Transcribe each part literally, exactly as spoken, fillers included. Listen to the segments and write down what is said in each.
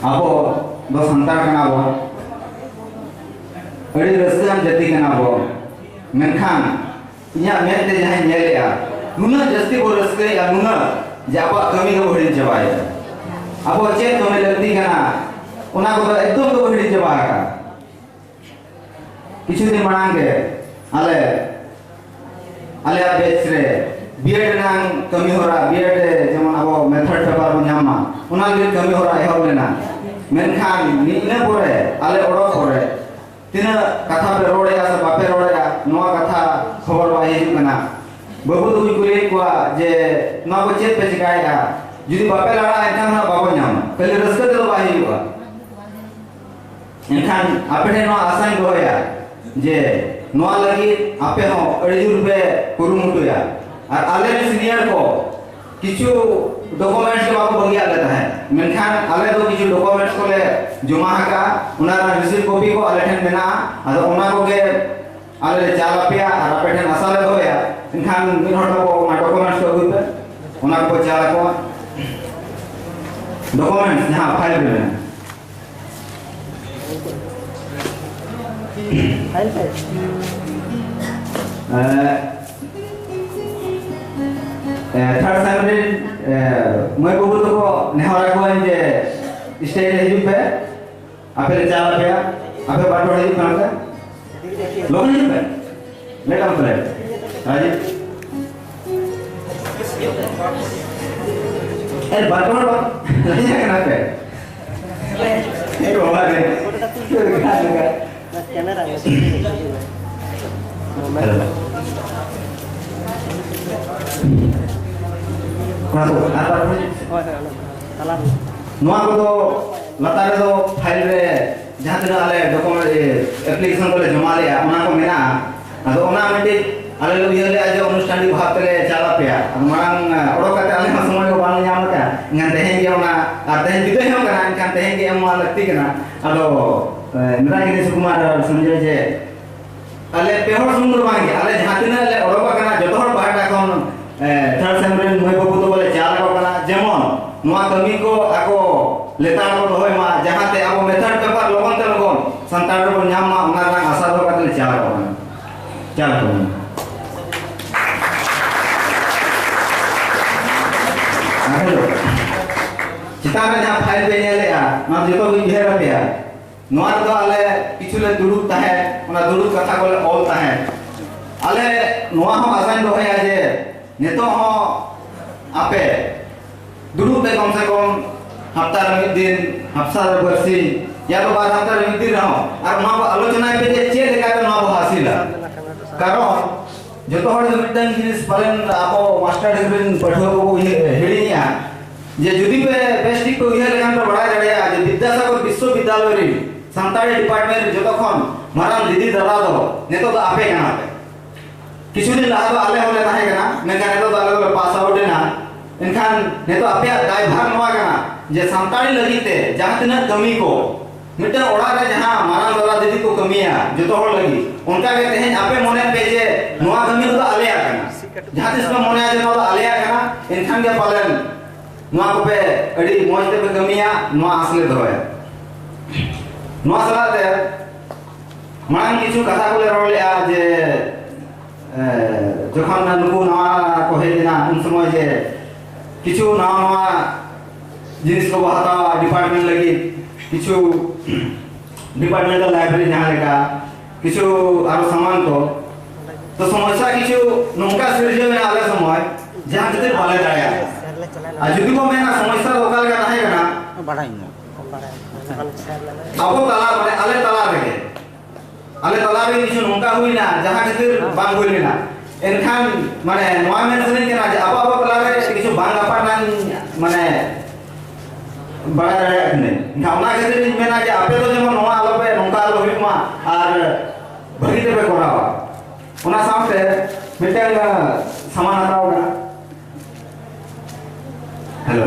ᱟᱵᱚ ᱫᱚ ᱥᱟᱱᱛᱟᱲ ᱠᱟᱱᱟ ᱵᱚᱱ, ᱟᱹᱰᱤ ᱨᱟᱹᱥᱠᱟᱹᱣᱟᱱ ᱡᱟᱹᱛᱤ ᱠᱟᱱᱟ ᱵᱚᱱ, ᱢᱮᱱᱠᱷᱟᱱ ᱤᱧᱟᱹᱜ ᱢᱮᱫ ᱛᱮ ᱡᱟᱦᱟᱸᱧ ᱧᱮᱞᱮᱜᱼᱟ, ᱱᱩᱱᱟᱹᱜ ᱡᱟᱹᱥᱛᱤ ᱵᱚ ᱨᱟᱹᱥᱠᱟᱹᱭᱮᱜᱼᱟ, ᱱᱩᱱᱟᱹᱜ, ᱡᱮ ᱟᱵᱚᱣᱟᱜ ᱠᱟᱹᱢᱤ ᱫᱚᱵᱚ ᱦᱤᱲᱤᱧ ᱪᱟᱵᱟᱭᱮᱫᱟ᱾ ᱟᱵᱚ ᱪᱮᱫ ᱠᱟᱹᱢᱤ ᱞᱟᱹᱠᱛᱤ ᱠᱟᱱᱟ, ᱚᱱᱟ ᱠᱚᱫᱚ ᱮᱠᱫᱚᱢ ᱜᱮᱵᱚ ᱦᱤᱲᱤᱧ ᱪᱟᱵᱟ ᱟᱠᱟᱫᱟ᱾ ᱠᱤᱪᱷᱩ ᱫᱤᱱ ᱢᱟᱲᱟᱝ ᱜᱮ ᱟᱞᱮ, ᱟᱞᱮᱭᱟᱜ batch ᱨᱮ B.Ed ᱨᱮᱱᱟᱜ ᱠᱟᱹᱢᱤ ᱦᱚᱨᱟ, B.Ed ᱨᱮ ᱡᱮᱢᱚᱱ ᱟᱵᱚ method paper ᱵᱚᱱ ᱧᱟᱢ ᱢᱟ, ᱚᱱᱟ ᱞᱟᱹᱜᱤᱫ ᱠᱟᱹᱢᱤ ᱦᱚᱨᱟ ᱮᱦᱚᱵ ᱞᱮᱱᱟ᱾ ᱢᱮᱱᱠᱷᱟᱱ ᱤᱱᱟᱹ ᱯᱚᱨᱮ, ᱟᱞᱮ ᱚᱰᱚᱠ ᱯᱚᱨᱮ, ᱛᱤᱱᱟᱹᱜ ᱠᱟᱛᱷᱟ ᱯᱮ ᱨᱚᱲᱮᱜᱼᱟ ᱥᱮ ᱵᱟᱯᱮ ᱨᱚᱲᱮᱜᱼᱟ, ᱱᱚᱣᱟ ᱠᱟᱛᱷᱟ ᱠᱷᱚᱵᱚᱨ ᱵᱟᱭ ᱦᱤᱡᱩᱜ ᱠᱟᱱᱟ᱾ ᱵᱟᱹᱵᱩ ᱛᱟᱠᱚᱧ ᱠᱩᱞᱤᱭᱮᱫ ᱠᱚᱣᱟ ᱡᱮ, "ᱱᱚᱣᱟ ᱠᱚ ᱪᱮᱫ ᱯᱮ ᱪᱮᱠᱟᱭᱮᱫᱼᱟ? ᱡᱩᱫᱤ ᱵᱟᱯᱮ ᱞᱟᱲᱟᱜᱼᱟ, ᱮᱱᱠᱷᱟᱱ ᱦᱟᱸᱜ ᱵᱟᱵᱚ ᱧᱟᱢᱟ, ᱠᱷᱟᱹᱞᱤ ᱨᱟᱹᱥᱠᱟᱹ ᱛᱮᱫᱚ ᱵᱟᱭ ᱦᱩᱭᱩᱜᱼᱟ᱾" ᱮᱱᱠᱷᱟᱱ ᱟᱯᱮ ᱴᱷᱮᱱ ᱱᱚᱣᱟ ᱟᱥᱟᱧ ᱫᱚᱦᱚᱭᱟ ᱡᱮ ᱱᱚᱣᱟ ᱞᱟᱹᱜᱤᱫ ᱟᱯᱮ ᱦᱚᱸ ᱟᱹᱰᱤ ᱡᱳᱨ ᱯᱮ ᱠᱩᱨᱩᱢᱩᱴᱩᱭᱟ᱾ ᱟᱨ ᱟᱞᱮ ᱨᱮᱱ senior ᱠᱚ ᱠᱤᱪᱷᱩ documents ᱫᱚ ᱵᱟᱠᱚ ᱵᱟᱹᱜᱤᱭᱟᱫ ᱞᱮ ᱛᱟᱦᱮᱸᱫ, ᱢᱮᱱᱠᱷᱟᱱ ᱟᱞᱮ ᱫᱚ ᱠᱤᱪᱷᱩ documents ᱠᱚᱞᱮ ᱡᱚᱢᱟ ᱟᱠᱟᱫᱼᱟ, ᱚᱱᱟ ᱨᱮᱱᱟᱜ receipt copy ᱠᱚ ᱟᱞᱮ ᱴᱷᱮᱱ ᱢᱮᱱᱟᱜᱼᱟ᱾ ᱟᱫᱚ ᱚᱱᱟ ᱠᱚᱜᱮ ᱟᱞᱮ ᱞᱮ ᱪᱟᱞ ᱟᱯᱮᱭᱟ ᱟᱨ ᱟᱯᱮ ᱴᱷᱮᱱ ᱟᱥᱟ ᱞᱮ ᱫᱚᱦᱚᱭᱟ᱾ ᱮᱱᱠᱷᱟᱱ ᱢᱤᱫ ᱦᱚᱲ ᱛᱟᱠᱚ ᱚᱱᱟ documents ᱠᱚ ᱟᱹᱜᱩᱭ ᱯᱮ, ᱚᱱᱟ ᱠᱚᱠᱚ ᱪᱟᱞ ᱟᱠᱚᱣᱟ᱾ Documents ᱡᱟᱦᱟᱸ file ᱨᱮ ᱢᱮᱱᱟᱜᱼᱟ᱾ ᱮ, ᱮ, third sem ᱨᱮᱱ, ᱮ, ᱢᱟᱹᱭ ᱵᱟᱹᱵᱩ ᱛᱟᱠᱚ ᱱᱮᱦᱚᱨ ᱟᱠᱚᱣᱟᱹᱧ ᱡᱮ stage ᱨᱮ ᱦᱤᱡᱩᱜ ᱯᱮ, ᱟᱯᱮ ᱞᱮ ᱪᱟᱞ ᱟᱯᱮᱭᱟ, ᱟᱯᱮ ᱵᱟᱨ ᱦᱚᱲ ᱦᱤᱡᱩᱜ ᱠᱟᱱᱟ ᱯᱮ, ᱞᱚᱜᱚᱱ ᱦᱤᱡᱩᱜ ᱯᱮ, late ᱟᱞᱚ ᱯᱮ late, ᱨᱟᱡᱤᱵᱽ᱾ ᱮ, ᱵᱟᱨ ᱦᱚᱲ ᱵᱟᱝ, ᱞᱟᱡᱟᱜ ᱠᱟᱱᱟ ᱯᱮ᱾ ᱮ, ᱵᱟᱵᱟ ᱨᱮ᱾ ᱚᱱᱟ ᱠᱚ, ᱟᱨ ᱵᱟᱨ ᱦᱚᱲ᱾ ᱱᱚᱣᱟ ᱠᱚᱫᱚ ᱞᱟᱛᱟᱨ ᱨᱮᱫᱚ file ᱨᱮ ᱡᱟᱦᱟᱸ ᱛᱤᱱᱟᱹᱜ ᱟᱞᱮ document, ᱮ, application ᱠᱚᱞᱮ ᱡᱚᱢᱟ ᱞᱮᱜᱼᱟ, ᱚᱱᱟ ᱠᱚ ᱢᱮᱱᱟᱜᱼᱟ᱾ ᱟᱫᱚ ᱚᱱᱟ ᱢᱤᱫᱴᱤᱡ ᱟᱞᱮ ᱞᱮ ᱩᱭᱦᱟᱹᱨ ᱞᱮᱜᱼᱟ ᱡᱮ ᱚᱱᱩᱥᱴᱷᱟᱱᱤᱠ ᱵᱷᱟᱵᱽ ᱛᱮᱞᱮ ᱪᱟᱞ ᱟᱯᱮᱭᱟ᱾ ᱟᱫᱚ ᱢᱟᱲᱟᱝ, ᱮ, ᱚᱰᱚᱠ ᱠᱟᱛᱮ ᱟᱞᱮ ᱦᱚᱸ ᱥᱚᱢᱚᱭ ᱠᱚ ᱵᱟᱝ ᱧᱟᱢ ᱟᱠᱟᱫᱼᱟ᱾ ᱮᱱᱠᱷᱟᱱ ᱛᱮᱦᱮᱧ ᱜᱮ ᱚᱱᱟ, ᱟᱨ ᱛᱮᱦᱮᱧ ᱵᱤᱫᱟᱹᱭ ᱦᱚᱸ ᱠᱟᱱᱟ, ᱮᱱᱠᱷᱟᱱ ᱛᱮᱦᱮᱧ ᱜᱮ ᱮᱢ ᱢᱟ ᱞᱟᱹᱠᱛᱤ ᱠᱟᱱᱟ᱾ ᱟᱫᱚ, ᱮ, ᱢᱮᱛᱟ ᱠᱤᱱᱟᱹᱧ ᱥᱩᱠᱩᱢᱟᱨ ᱟᱨ ᱥᱚᱧᱡᱚᱭ ᱡᱮ ᱟᱞᱮ ᱯᱮ ᱦᱚᱲ ᱥᱩᱢᱩᱝ ᱫᱚ ᱵᱟᱝ ᱜᱮ, ᱟᱞᱮ ᱡᱟᱦᱟᱸ ᱛᱤᱱᱟᱹᱜ ᱞᱮ ᱚᱰᱚᱠ ᱟᱠᱟᱱᱟ, ᱡᱚᱛᱚ ᱦᱚᱲ ᱯᱟᱦᱴᱟ ᱠᱷᱚᱱ, ᱮ, third sem ᱨᱮᱱ ᱢᱟᱹᱭ ᱵᱟᱹᱵᱩ ᱛᱟᱠᱚ ᱞᱮ ᱪᱟᱞ ᱟᱠᱚ ᱠᱟᱱᱟ, ᱡᱮᱢᱚᱱ ᱱᱚᱣᱟ ᱠᱟᱹᱢᱤ ᱠᱚ ᱟᱠᱚ ᱞᱮᱛᱟᱲ ᱠᱚ ᱫᱚᱦᱚᱭ ᱢᱟ᱾ ᱪᱮᱛᱟᱱ ᱨᱮ ᱡᱟᱦᱟᱸ ᱯᱷᱟᱭᱤᱞ ᱯᱮ ᱧᱮᱞᱮᱜᱼᱟ, ᱚᱱᱟ ᱡᱚᱛᱚ ᱜᱮ ᱩᱭᱦᱟᱹᱨ ᱟᱯᱮᱭᱟ᱾ ᱱᱚᱣᱟ ᱨᱮᱫᱚ ᱟᱞᱮ ᱠᱤᱪᱷᱩ ᱞᱮ ᱫᱩᱲᱩᱵ ᱛᱟᱦᱮᱸᱫ, ᱚᱱᱟ ᱫᱩᱲᱩᱵ ᱠᱟᱛᱷᱟ ᱠᱚᱞᱮ ᱚᱞ ᱛᱟᱦᱮᱸᱫ᱾ ᱟᱞᱮ ᱱᱚᱣᱟ ᱦᱚᱸ ᱟᱥᱟᱧ ᱫᱚᱦᱚᱭᱟ ᱡᱮ ᱱᱤᱛᱚᱜ ᱦᱚᱸ ᱟᱯᱮ ᱫᱩᱲᱩᱵ ᱯᱮ, ᱠᱚᱢ ᱥᱮ ᱠᱚᱢ ᱦᱟᱯᱛᱟ ᱨᱮ ᱢᱤᱫ ᱫᱤᱱ, ᱦᱟᱯᱛᱟ ᱨᱮ ᱵᱟᱨ ᱥᱤᱧ, ᱭᱟ ᱫᱚ ᱵᱟᱨ ᱦᱟᱯᱛᱟ ᱨᱮ ᱢᱤᱫ ᱫᱤᱱ ᱨᱮᱦᱚᱸ, ᱟᱨ ᱱᱚᱣᱟ ᱠᱚ ᱟᱞᱳᱪᱚᱱᱟᱭ ᱯᱮ ᱡᱮ ᱪᱮᱫ ᱞᱮᱠᱟᱛᱮ ᱱᱚᱣᱟ ᱵᱚ ᱦᱟᱹᱥᱤᱞᱟ᱾ ᱠᱟᱨᱚᱱ ᱡᱚᱛᱚ ᱦᱚᱲ ᱫᱚ ᱢᱤᱫᱴᱟᱝ ᱡᱤᱱᱤᱥ ᱯᱟᱞᱮᱱ ᱟᱵᱚ ᱢᱟᱥᱴᱟᱨ ᱰᱤᱜᱽᱨᱤ ᱨᱮᱱ ᱯᱟᱹᱴᱷᱩᱣᱟᱹ ᱠᱚᱠᱚ ᱩᱭᱦᱟᱹᱨ, ᱦᱤᱲᱤᱧᱮᱜᱼᱟ ᱡᱮ ᱡᱩᱫᱤ ᱯᱮ ᱵᱮᱥ ᱴᱷᱤᱠ ᱯᱮ ᱩᱭᱦᱟᱹᱨ ᱞᱮᱠᱷᱟᱱ ᱯᱮ ᱵᱟᱲᱟᱭ ᱫᱟᱲᱮᱭᱟᱜᱼᱟ ᱡᱮ ᱵᱤᱫᱽᱫᱟᱥᱟᱜᱚᱨ ᱵᱤᱥᱥᱚᱵᱤᱫᱽᱫᱟᱞᱚᱭ ᱨᱮᱱ ᱥᱟᱱᱛᱟᱲᱤ ᱰᱤᱯᱟᱨᱴᱢᱮᱱᱴ ᱨᱮ ᱡᱚᱛᱚ ᱠᱷᱚᱱ ᱢᱟᱨᱟᱝ ᱫᱤᱫᱤ ᱫᱟᱫᱟ ᱫᱚ ᱱᱤᱛᱚᱜ ᱫᱚ ᱟᱯᱮ ᱠᱟᱱᱟ ᱯᱮ᱾ ᱠᱤᱪᱷᱩ ᱫᱤᱱ ᱞᱟᱦᱟ ᱫᱚ ᱟᱞᱮ ᱦᱚᱸᱞᱮ ᱛᱟᱦᱮᱸ ᱠᱟᱱᱟ, ᱢᱮᱱᱠᱷᱟᱱ ᱱᱤᱛᱚᱜ ᱫᱚ ᱟᱞᱮ ᱫᱚᱞᱮ ᱯᱟᱥ ᱟᱣᱩᱴ ᱮᱱᱟ᱾ ᱮᱱᱠᱷᱟᱱ ᱱᱤᱛᱚᱜ ᱟᱯᱮᱭᱟᱜ ᱫᱟᱭᱵᱷᱟᱨ ᱱᱚᱣᱟ ᱠᱟᱱᱟ ᱡᱮ ᱥᱟᱱᱛᱟᱲᱤ ᱞᱟᱹᱜᱤᱫ ᱛᱮ ᱡᱟᱦᱟᱸ ᱛᱤᱱᱟᱹᱜ ᱠᱟᱹᱢᱤ ᱠᱚ ᱢᱤᱫᱴᱟᱝ ᱚᱲᱟᱜ ᱨᱮ ᱡᱟᱦᱟᱸ ᱢᱟᱨᱟᱝ ᱫᱟᱫᱟ ᱫᱤᱫᱤ ᱠᱚ ᱠᱟᱹᱢᱤᱭᱟ ᱡᱚᱛᱚ ᱦᱚᱲ ᱞᱟᱹᱜᱤᱫ, ᱚᱱᱠᱟ ᱜᱮ ᱛᱮᱦᱮᱧ ᱟᱯᱮ ᱢᱚᱱᱮ ᱯᱮ ᱡᱮ ᱱᱚᱣᱟ ᱠᱟᱹᱢᱤ ᱠᱚᱫᱚ ᱟᱞᱮᱭᱟᱜ ᱠᱟᱱᱟ᱾ ᱡᱟᱦᱟᱸ ᱛᱤᱥ ᱯᱮ ᱢᱚᱱᱮᱭᱟ ᱡᱮ ᱱᱚᱣᱟ ᱫᱚ ᱟᱞᱮᱭᱟᱜ ᱠᱟᱱᱟ, ᱮᱱᱠᱷᱟᱱ ᱜᱮ ᱯᱟᱞᱮᱱ ᱱᱚᱣᱟ ᱠᱚᱯᱮ ᱟᱹᱰᱤ ᱢᱚᱡᱽ ᱛᱮᱯᱮ ᱠᱟᱹᱢᱤᱭᱟ, ᱱᱚᱣᱟ ᱟᱥ ᱞᱮ ᱫᱚᱦᱚᱭᱟ᱾ ᱱᱚᱣᱟ ᱥᱟᱞᱟᱜ ᱛᱮ ᱢᱟᱲᱟᱝ ᱠᱤᱪᱷᱩ ᱠᱟᱛᱷᱟ ᱠᱚᱞᱮ ᱨᱚᱲ ᱞᱮᱜᱼᱟ ᱡᱮ, ᱮ, ᱡᱚᱠᱷᱚᱱ ᱱᱩᱠᱩ ᱱᱟᱣᱟ ᱠᱚ ᱦᱮᱡ ᱮᱱᱟ, ᱩᱱ ᱥᱚᱢᱚᱭ ᱡᱮ ᱠᱤᱪᱷᱩ ᱱᱟᱣᱟ ᱱᱟᱣᱟ ᱡᱤᱱᱤᱥ ᱠᱚᱵᱚ ᱦᱟᱛᱟᱣᱟ ᱰᱤᱯᱟᱨᱴᱢᱮᱱᱴ ᱞᱟᱹᱜᱤᱫ, ᱠᱤᱪᱷᱩ ᱰᱤᱯᱟᱨᱴᱢᱮᱱᱴᱟᱞ ᱞᱟᱭᱵᱨᱮᱨᱤ ᱡᱟᱦᱟᱸ ᱞᱮᱠᱟ, ᱠᱤᱪᱷᱩ ᱟᱨᱚ ᱥᱟᱢᱟᱱ ᱠᱚ᱾ ᱛᱚ ᱥᱚᱢᱚᱥᱥᱟ ᱠᱤᱪᱷᱩ ᱱᱚᱝᱠᱟ ᱥᱤᱨᱡᱟᱹᱣ ᱮᱱᱟ ᱟᱞᱮ ᱥᱚᱢᱚᱭ, ᱡᱟᱦᱟᱸ ᱠᱷᱟᱹᱛᱤᱨ ᱵᱟᱞᱮ ᱫᱟᱲᱮᱭᱟᱜᱼᱟ᱾ ᱟᱨ ᱡᱩᱫᱤ ᱵᱚ ᱢᱮᱱᱟ ᱥᱚᱢᱚᱥᱥᱟ ᱫᱚ ᱚᱠᱟ ᱞᱮᱠᱟ ᱛᱟᱦᱮᱸ ᱠᱟᱱᱟ, ᱵᱟᱲᱟᱭ ᱧᱟᱢ᱾ ᱟᱵᱚ ᱛᱟᱞᱟ, ᱢᱟᱱᱮ ᱟᱞᱮ ᱛᱟᱞᱟ ᱨᱮᱜᱮ, ᱟᱞᱮ ᱛᱟᱞᱟ ᱨᱮ ᱠᱤᱪᱷᱩ ᱱᱚᱝᱠᱟ ᱦᱩᱭᱱᱟ, ᱡᱟᱦᱟᱸ ᱠᱷᱟᱹᱛᱤᱨ ᱵᱟᱝ ᱦᱩᱭ ᱞᱮᱱᱟ᱾ ᱮᱱᱠᱷᱟᱱ ᱢᱟᱱᱮ ᱱᱚᱣᱟ ᱢᱮᱱ ᱥᱟᱱᱟᱧ ᱠᱟᱱᱟ ᱡᱮ ᱟᱵᱚ ᱟᱵᱚ ᱛᱟᱞᱟ ᱨᱮ ᱠᱤᱪᱷᱩ ᱵᱟᱝ ᱜᱟᱯᱟᱱᱟᱝ, ᱢᱟᱱᱮ ᱵᱟᱲᱟᱭ ᱫᱟᱲᱮᱭᱟᱜ ᱠᱟᱹᱱᱟᱹᱧ᱾ ᱮᱱᱠᱷᱟᱱ ᱚᱱᱟ ᱠᱷᱟᱹᱛᱤᱨ ᱤᱧ ᱢᱮᱱᱟ ᱡᱮ ᱟᱯᱮ ᱫᱚ ᱡᱮᱢᱚᱱ ᱱᱚᱣᱟ ᱟᱞᱚ ᱯᱮ, ᱱᱚᱝᱠᱟ ᱟᱞᱚ ᱦᱩᱭᱩᱜ ᱢᱟ ᱟᱨ ᱵᱷᱟᱹᱜᱤ ᱛᱮᱯᱮ ᱠᱚᱨᱟᱣᱟ᱾ ᱚᱱᱟ ᱥᱟᱶᱛᱮ ᱢᱤᱫᱴᱟᱝ, ᱟᱸ, ᱥᱟᱢᱟᱱ ᱦᱟᱛᱟᱣ ᱠᱟᱱᱟ᱾ ᱦᱮᱞᱳ᱾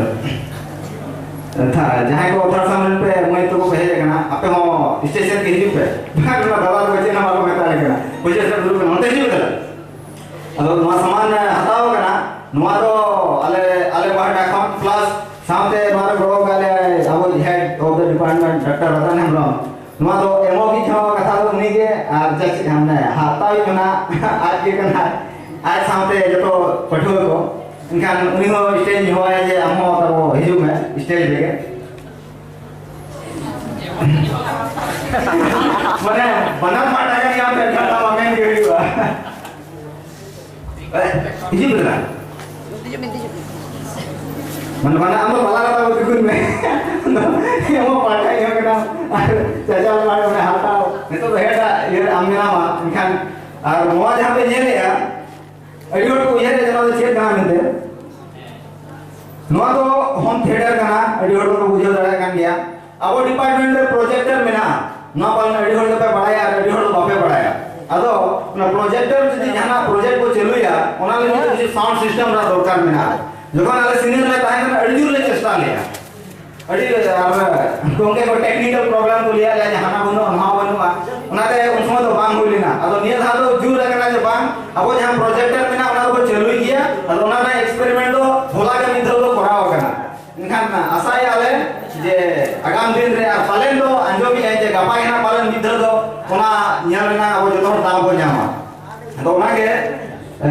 ᱟᱪᱪᱷᱟ, ᱡᱟᱦᱟᱸᱭ ᱠᱚ ᱛᱷᱚᱲᱟ ᱥᱟᱢᱟᱱ ᱯᱮ, ᱢᱟᱹᱭ ᱛᱟᱠᱚ ᱯᱮ ᱦᱮᱡ ᱟᱠᱟᱱᱟ, ᱟᱯᱮ ᱦᱚᱸ ᱥᱴᱮᱡ ᱥᱮᱫ ᱜᱮ ᱦᱤᱡᱩᱜ ᱯᱮ᱾ ᱵᱟᱠᱷᱟᱱ ᱚᱱᱟ ᱫᱟᱫᱟ ᱠᱚ ᱪᱮᱫ ᱦᱚᱸ ᱵᱟᱠᱚ ᱢᱮᱛᱟ ᱞᱮ ᱠᱟᱱᱟ᱾ ᱯᱚᱭᱥᱟ ᱥᱮᱫ ᱫᱩᱲᱩᱵ ᱠᱟᱱᱟ, ᱚᱱᱛᱮ ᱦᱤᱡᱩᱜ ᱯᱮ᱾ ᱟᱫᱚ ᱱᱚᱣᱟ ᱥᱟᱢᱟᱱ ᱦᱟᱛᱟᱣ ᱠᱟᱱᱟ, ᱱᱚᱣᱟ ᱫᱚ ᱟᱞᱮ, ᱟᱞᱮ ᱯᱟᱦᱴᱟ ᱠᱷᱚᱱ, plus ᱥᱟᱶᱛᱮ ᱱᱚᱣᱟ ᱨᱮ ᱜᱚᱲᱚ ᱠᱟᱜ ᱞᱮᱭᱟᱭ ᱟᱵᱚ head of the department, doctor Ratan Hembrom. ᱱᱚᱣᱟ ᱫᱚ ᱮᱢᱚᱜ ᱜᱮ ᱡᱟᱦᱟᱸ ᱠᱟᱛᱷᱟ ᱫᱚ ᱩᱱᱤ ᱜᱮ, ᱟᱨ just ᱢᱟᱱᱮ ᱦᱟᱛᱟᱣ ᱦᱩᱭᱩᱜ ᱠᱟᱱᱟ ᱟᱡ ᱜᱮ ᱠᱟᱱᱟ, ᱟᱡ ᱥᱟᱶᱛᱮ ᱡᱚᱛᱚ ᱯᱟᱹᱴᱷᱩᱣᱟᱹ ᱠᱚ᱾ ᱮᱱᱠᱷᱟᱱ ᱩᱱᱤ ᱦᱚᱸ ᱥᱴᱮᱡᱽ ᱤᱧ ᱦᱚᱦᱚᱣᱟᱭᱟ ᱡᱮ, "ᱟᱢ ᱦᱚᱸ ᱛᱟᱵᱚ ᱦᱤᱡᱩᱜ ᱢᱮ ᱥᱴᱮᱡᱽ ᱨᱮᱜᱮ᱾" ᱢᱟᱱᱮ ᱵᱟᱱᱟᱨ ᱯᱟᱦᱴᱟ ᱜᱮ ᱧᱟᱢ ᱞᱮᱱᱠᱷᱟᱱ ᱫᱚ ᱟᱢᱮᱱ ᱜᱮ ᱦᱩᱭᱩᱜᱼᱟ᱾ ᱦᱤᱡᱩᱜ ᱢᱮ ᱫᱟᱫᱟ᱾ ᱢᱟᱱᱮ ᱵᱟᱱᱟᱨ ᱟᱢ ᱫᱚ ᱵᱟᱞᱟ ᱠᱟᱛᱷᱟ ᱠᱚ ᱛᱤᱸᱜᱩᱱ ᱢᱮ᱾ ᱟᱢ ᱦᱚᱸ ᱯᱟᱦᱴᱟ ᱤᱭᱟᱹ ᱠᱟᱱᱟ ᱟᱨ ᱪᱟᱪᱟ ᱯᱟᱦᱴᱟ ᱢᱟᱱᱮ ᱦᱟᱛᱟᱣ᱾ ᱱᱤᱛᱚᱜ ᱫᱚ ᱦᱮᱸ ᱤᱭᱟᱹ ᱟᱢ ᱢᱮᱱᱟᱢᱟ, ᱮᱱᱠᱷᱟᱱ ᱟᱨ ᱱᱚᱣᱟ ᱡᱟᱦᱟᱸ ᱯᱮ ᱧᱮᱞᱮᱜᱼᱟ, ᱟᱹᱰᱤ ᱦᱚᱲ ᱠᱚ ᱩᱭᱦᱟᱹᱨᱮᱫ ᱱᱚᱣᱟ ᱫᱚ ᱪᱮᱫ ᱠᱟᱱᱟ ᱢᱮᱱᱛᱮ᱾ ᱱᱚᱣᱟ ᱫᱚ ᱦᱳᱢ ᱛᱷᱤᱭᱮᱴᱟᱨ ᱠᱟᱱᱟ, ᱟᱹᱰᱤ ᱦᱚᱲ ᱫᱚᱠᱚ ᱵᱩᱡᱷᱟᱹᱣ ᱫᱟᱲᱮᱭᱟᱜ ᱠᱟᱱ ᱜᱮᱭᱟ᱾ ᱟᱵᱚ ᱰᱤᱯᱟᱨᱴᱢᱮᱱᱴ ᱨᱮ ᱯᱨᱚᱡᱮᱠᱴᱚᱨ ᱢᱮᱱᱟᱜᱼᱟ, ᱱᱚᱣᱟ ᱯᱟᱞᱮᱱ ᱟᱹᱰᱤ ᱦᱚᱲ ᱫᱚᱯᱮ ᱵᱟᱲᱟᱭᱟ ᱟᱨ ᱟᱹᱰᱤ ᱦᱚᱲ ᱫᱚ ᱵᱟᱯᱮ ᱵᱟᱲᱟᱭᱟ᱾ ᱟᱫᱚ ᱚᱱᱟ ᱯᱨᱚᱡᱮᱠᱴᱚᱨ ᱡᱩᱫᱤ ᱡᱟᱦᱟᱱᱟᱜ ᱯᱨᱚᱡᱮᱠᱴ ᱠᱚ ᱪᱟᱹᱞᱩᱭᱟ, ᱚᱱᱟ ᱞᱟᱹᱜᱤᱫ ᱛᱮ ᱠᱤᱪᱷᱩ ᱥᱟᱣᱩᱱᱰ ᱥᱤᱥᱴᱮᱢ ᱨᱮᱱᱟᱜ ᱫᱚᱨᱠᱟᱨ ᱢᱮᱱᱟᱜᱼᱟ᱾ ᱡᱚᱠᱷᱚᱱ ᱟᱞᱮ ᱥᱤᱱᱤᱭᱚᱨ ᱞᱮ ᱛᱟᱦᱮᱸ ᱠᱟᱱᱟ, ᱟᱹᱰᱤ ᱡᱳᱨ ᱞᱮ ᱪᱮᱥᱴᱟ ᱞᱮᱫᱼᱟ, ᱟᱹᱰᱤ, ᱟᱨ ᱜᱚᱢᱠᱮ ᱠᱚ ᱴᱮᱠᱱᱤᱠᱮᱞ ᱯᱨᱚᱵᱞᱮᱢ ᱠᱚ ᱞᱟᱹᱭᱟᱫ ᱞᱮᱭᱟ ᱡᱮ ᱦᱟᱱᱟ ᱵᱟᱹᱱᱩᱜᱼᱟ, ᱱᱚᱣᱟ ᱵᱟᱹᱱᱩᱜᱼᱟ, ᱚᱱᱟᱛᱮ ᱩᱱ ᱥᱚᱢᱚᱭ ᱫᱚ ᱵᱟᱝ ᱦᱩᱭ ᱞᱮᱱᱟ᱾ ᱟᱫᱚ ᱱᱤᱭᱟᱹ ᱫᱷᱟᱣ ᱫᱚ ᱡᱳᱨ ᱟᱠᱟᱱᱟ ᱡᱮ ᱵᱟᱝ, ᱟᱵᱚ ᱡᱟᱦᱟᱸ ᱯᱨᱚᱡᱮᱠᱴᱚᱨ ᱢᱮᱱᱟᱜᱼᱟ ᱚᱱᱟ ᱫᱚᱵᱚ ᱪᱟᱹᱞᱩᱭ ᱜᱮᱭᱟ᱾ ᱟᱫᱚ ᱚᱱᱟ ᱨᱮᱱᱟᱜ ᱮᱠᱥᱯᱮᱨᱤᱢᱮᱱᱴ ᱫᱚ ᱦᱚᱞᱟ ᱜᱮ ᱢᱤᱫ ᱫᱷᱟᱣ ᱫᱚ ᱠᱚᱨᱟᱣ ᱟᱠᱟᱱᱟ᱾ ᱮᱱᱠᱷᱟᱱ ᱟᱥᱟᱭᱮᱫᱼᱟ ᱞᱮ ᱡᱮ ᱟᱜᱟᱢ ᱫᱤᱱ ᱨᱮ ᱟᱨ ᱯᱟᱞᱮᱱ ᱫᱚ ᱟᱸᱡᱚᱢᱮᱫᱼᱟ ᱡᱮ ᱜᱟᱯᱟ ᱜᱮ ᱱᱟᱜ ᱯᱟᱞᱮᱱ ᱢᱤᱫ ᱫᱷᱟᱣ ᱫᱚ ᱚᱱᱟ ᱧᱮᱞ ᱨᱮᱱᱟᱜ ᱟᱵᱚ ᱡᱚᱛᱚ ᱦᱚᱲ ᱫᱟᱣ ᱵᱚ ᱧᱟᱢᱟ᱾ ᱟᱫᱚ ᱚᱱᱟᱜᱮ, ᱮ,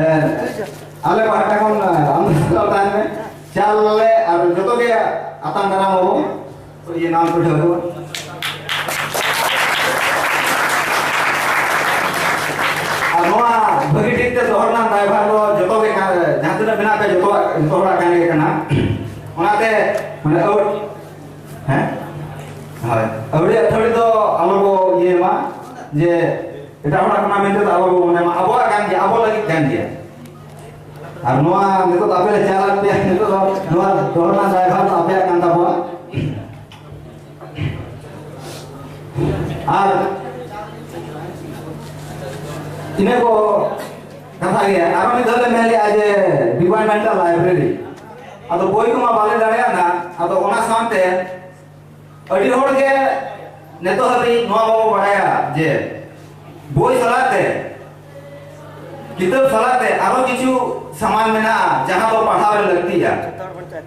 ᱟᱞᱮ ᱯᱟᱦᱴᱟ ᱠᱷᱚᱱ, ᱮ, ᱟᱢ ᱫᱚ ᱛᱟᱦᱮᱱ ᱢᱮ, ᱪᱟᱞ ᱟᱞᱮ ᱟᱨ ᱡᱚᱛᱚ ᱜᱮ ᱟᱛᱟᱝ ᱫᱟᱨᱟᱢ ᱟᱵᱚ᱾ ᱤᱭᱟᱹ ᱱᱟᱣᱟ ᱯᱟᱹᱴᱷᱩᱣᱟᱹ ᱠᱚ᱾ ᱟᱨ ᱱᱚᱣᱟ ᱵᱷᱟᱹᱜᱤ ᱴᱷᱤᱠ ᱛᱮ ᱫᱚᱦᱚ ᱨᱮᱱᱟᱜ ᱫᱟᱭᱵᱷᱟᱨ ᱫᱚ ᱡᱚᱛᱚ ᱜᱮ ᱠᱟᱱ, ᱡᱟᱦᱟᱸ ᱛᱤᱱᱟᱹᱜ ᱢᱮᱱᱟᱜ ᱯᱮ ᱡᱚᱛᱚᱣᱟᱜ, ᱡᱚᱛᱚ ᱦᱚᱲᱟᱜ ᱠᱟᱱ ᱜᱮ ᱠᱟᱱᱟ᱾ ᱚᱱᱟᱛᱮ ᱢᱟᱱᱮ ᱟᱹᱣ-, ᱦᱮᱸ? ᱦᱳᱭ᱾ ᱟᱹᱣᱲᱤ ᱟᱹᱛᱷᱟᱹᱲᱤ ᱫᱚ ᱟᱞᱚ ᱵᱚ ᱤᱭᱟᱹᱭ ᱢᱟ ᱡᱮ ᱮᱴᱟᱜ ᱦᱚᱲᱟᱜ ᱠᱟᱱᱟ ᱢᱮᱱᱛᱮ ᱫᱚ ᱟᱞᱚ ᱵᱚ ᱢᱚᱱᱮ ᱢᱟ, ᱟᱵᱚᱣᱟᱜ ᱠᱟᱱ ᱜᱮᱭᱟ, ᱟᱵᱚ ᱞᱟᱹᱜᱤᱫ ᱠᱟᱱ ᱜᱮᱭᱟ᱾ ᱟᱨ ᱱᱚᱣᱟ ᱱᱤᱛᱚᱜ ᱫᱚ ᱟᱯᱮ ᱞᱮ ᱪᱟᱞᱟᱜ ᱯᱮᱭᱟ, ᱱᱤᱛᱚᱜ ᱫᱚ ᱱᱚᱣᱟ ᱫᱚᱦᱚ ᱨᱮᱱᱟᱜ ᱫᱟᱭᱵᱷᱟᱨ ᱫᱚ ᱟᱯᱮᱭᱟᱜ ᱠᱟᱱ ᱛᱟᱵᱚᱱᱟ᱾ ᱟᱨ ᱤᱱᱟᱹ ᱠᱚ ᱠᱟᱛᱷᱟ ᱜᱮ᱾ ᱟᱨᱚ ᱢᱤᱫ ᱫᱷᱟᱣ ᱞᱮ ᱢᱮᱱ ᱞᱮᱜᱼᱟ ᱡᱮ departmental library, ᱟᱫᱚ ᱵᱳᱭ ᱠᱚᱢᱟ ᱵᱟᱞᱮ ᱫᱟᱲᱮᱭᱟᱜᱼᱟ᱾ ᱟᱫᱚ ᱚᱱᱟ ᱥᱟᱶᱛᱮ ᱟᱹᱰᱤ ᱦᱚᱲ ᱜᱮ ᱱᱤᱛᱚᱜ ᱦᱟᱹᱵᱤᱡ ᱱᱚᱣᱟ ᱵᱟᱵᱚ ᱵᱟᱲᱟᱭᱟ ᱡᱮ ᱵᱳᱭ ᱥᱟᱞᱟᱜ ᱛᱮ, ᱠᱤᱛᱟᱹᱵ ᱥᱟᱞᱟᱜ ᱛᱮ ᱟᱨᱚ ᱠᱤᱪᱷᱩ ᱥᱟᱢᱟᱱ ᱢᱮᱱᱟᱜᱼᱟ ᱡᱟᱦᱟᱸ ᱫᱚ ᱯᱟᱲᱦᱟᱣ ᱨᱮ ᱞᱟᱹᱠᱛᱤᱭᱟ᱾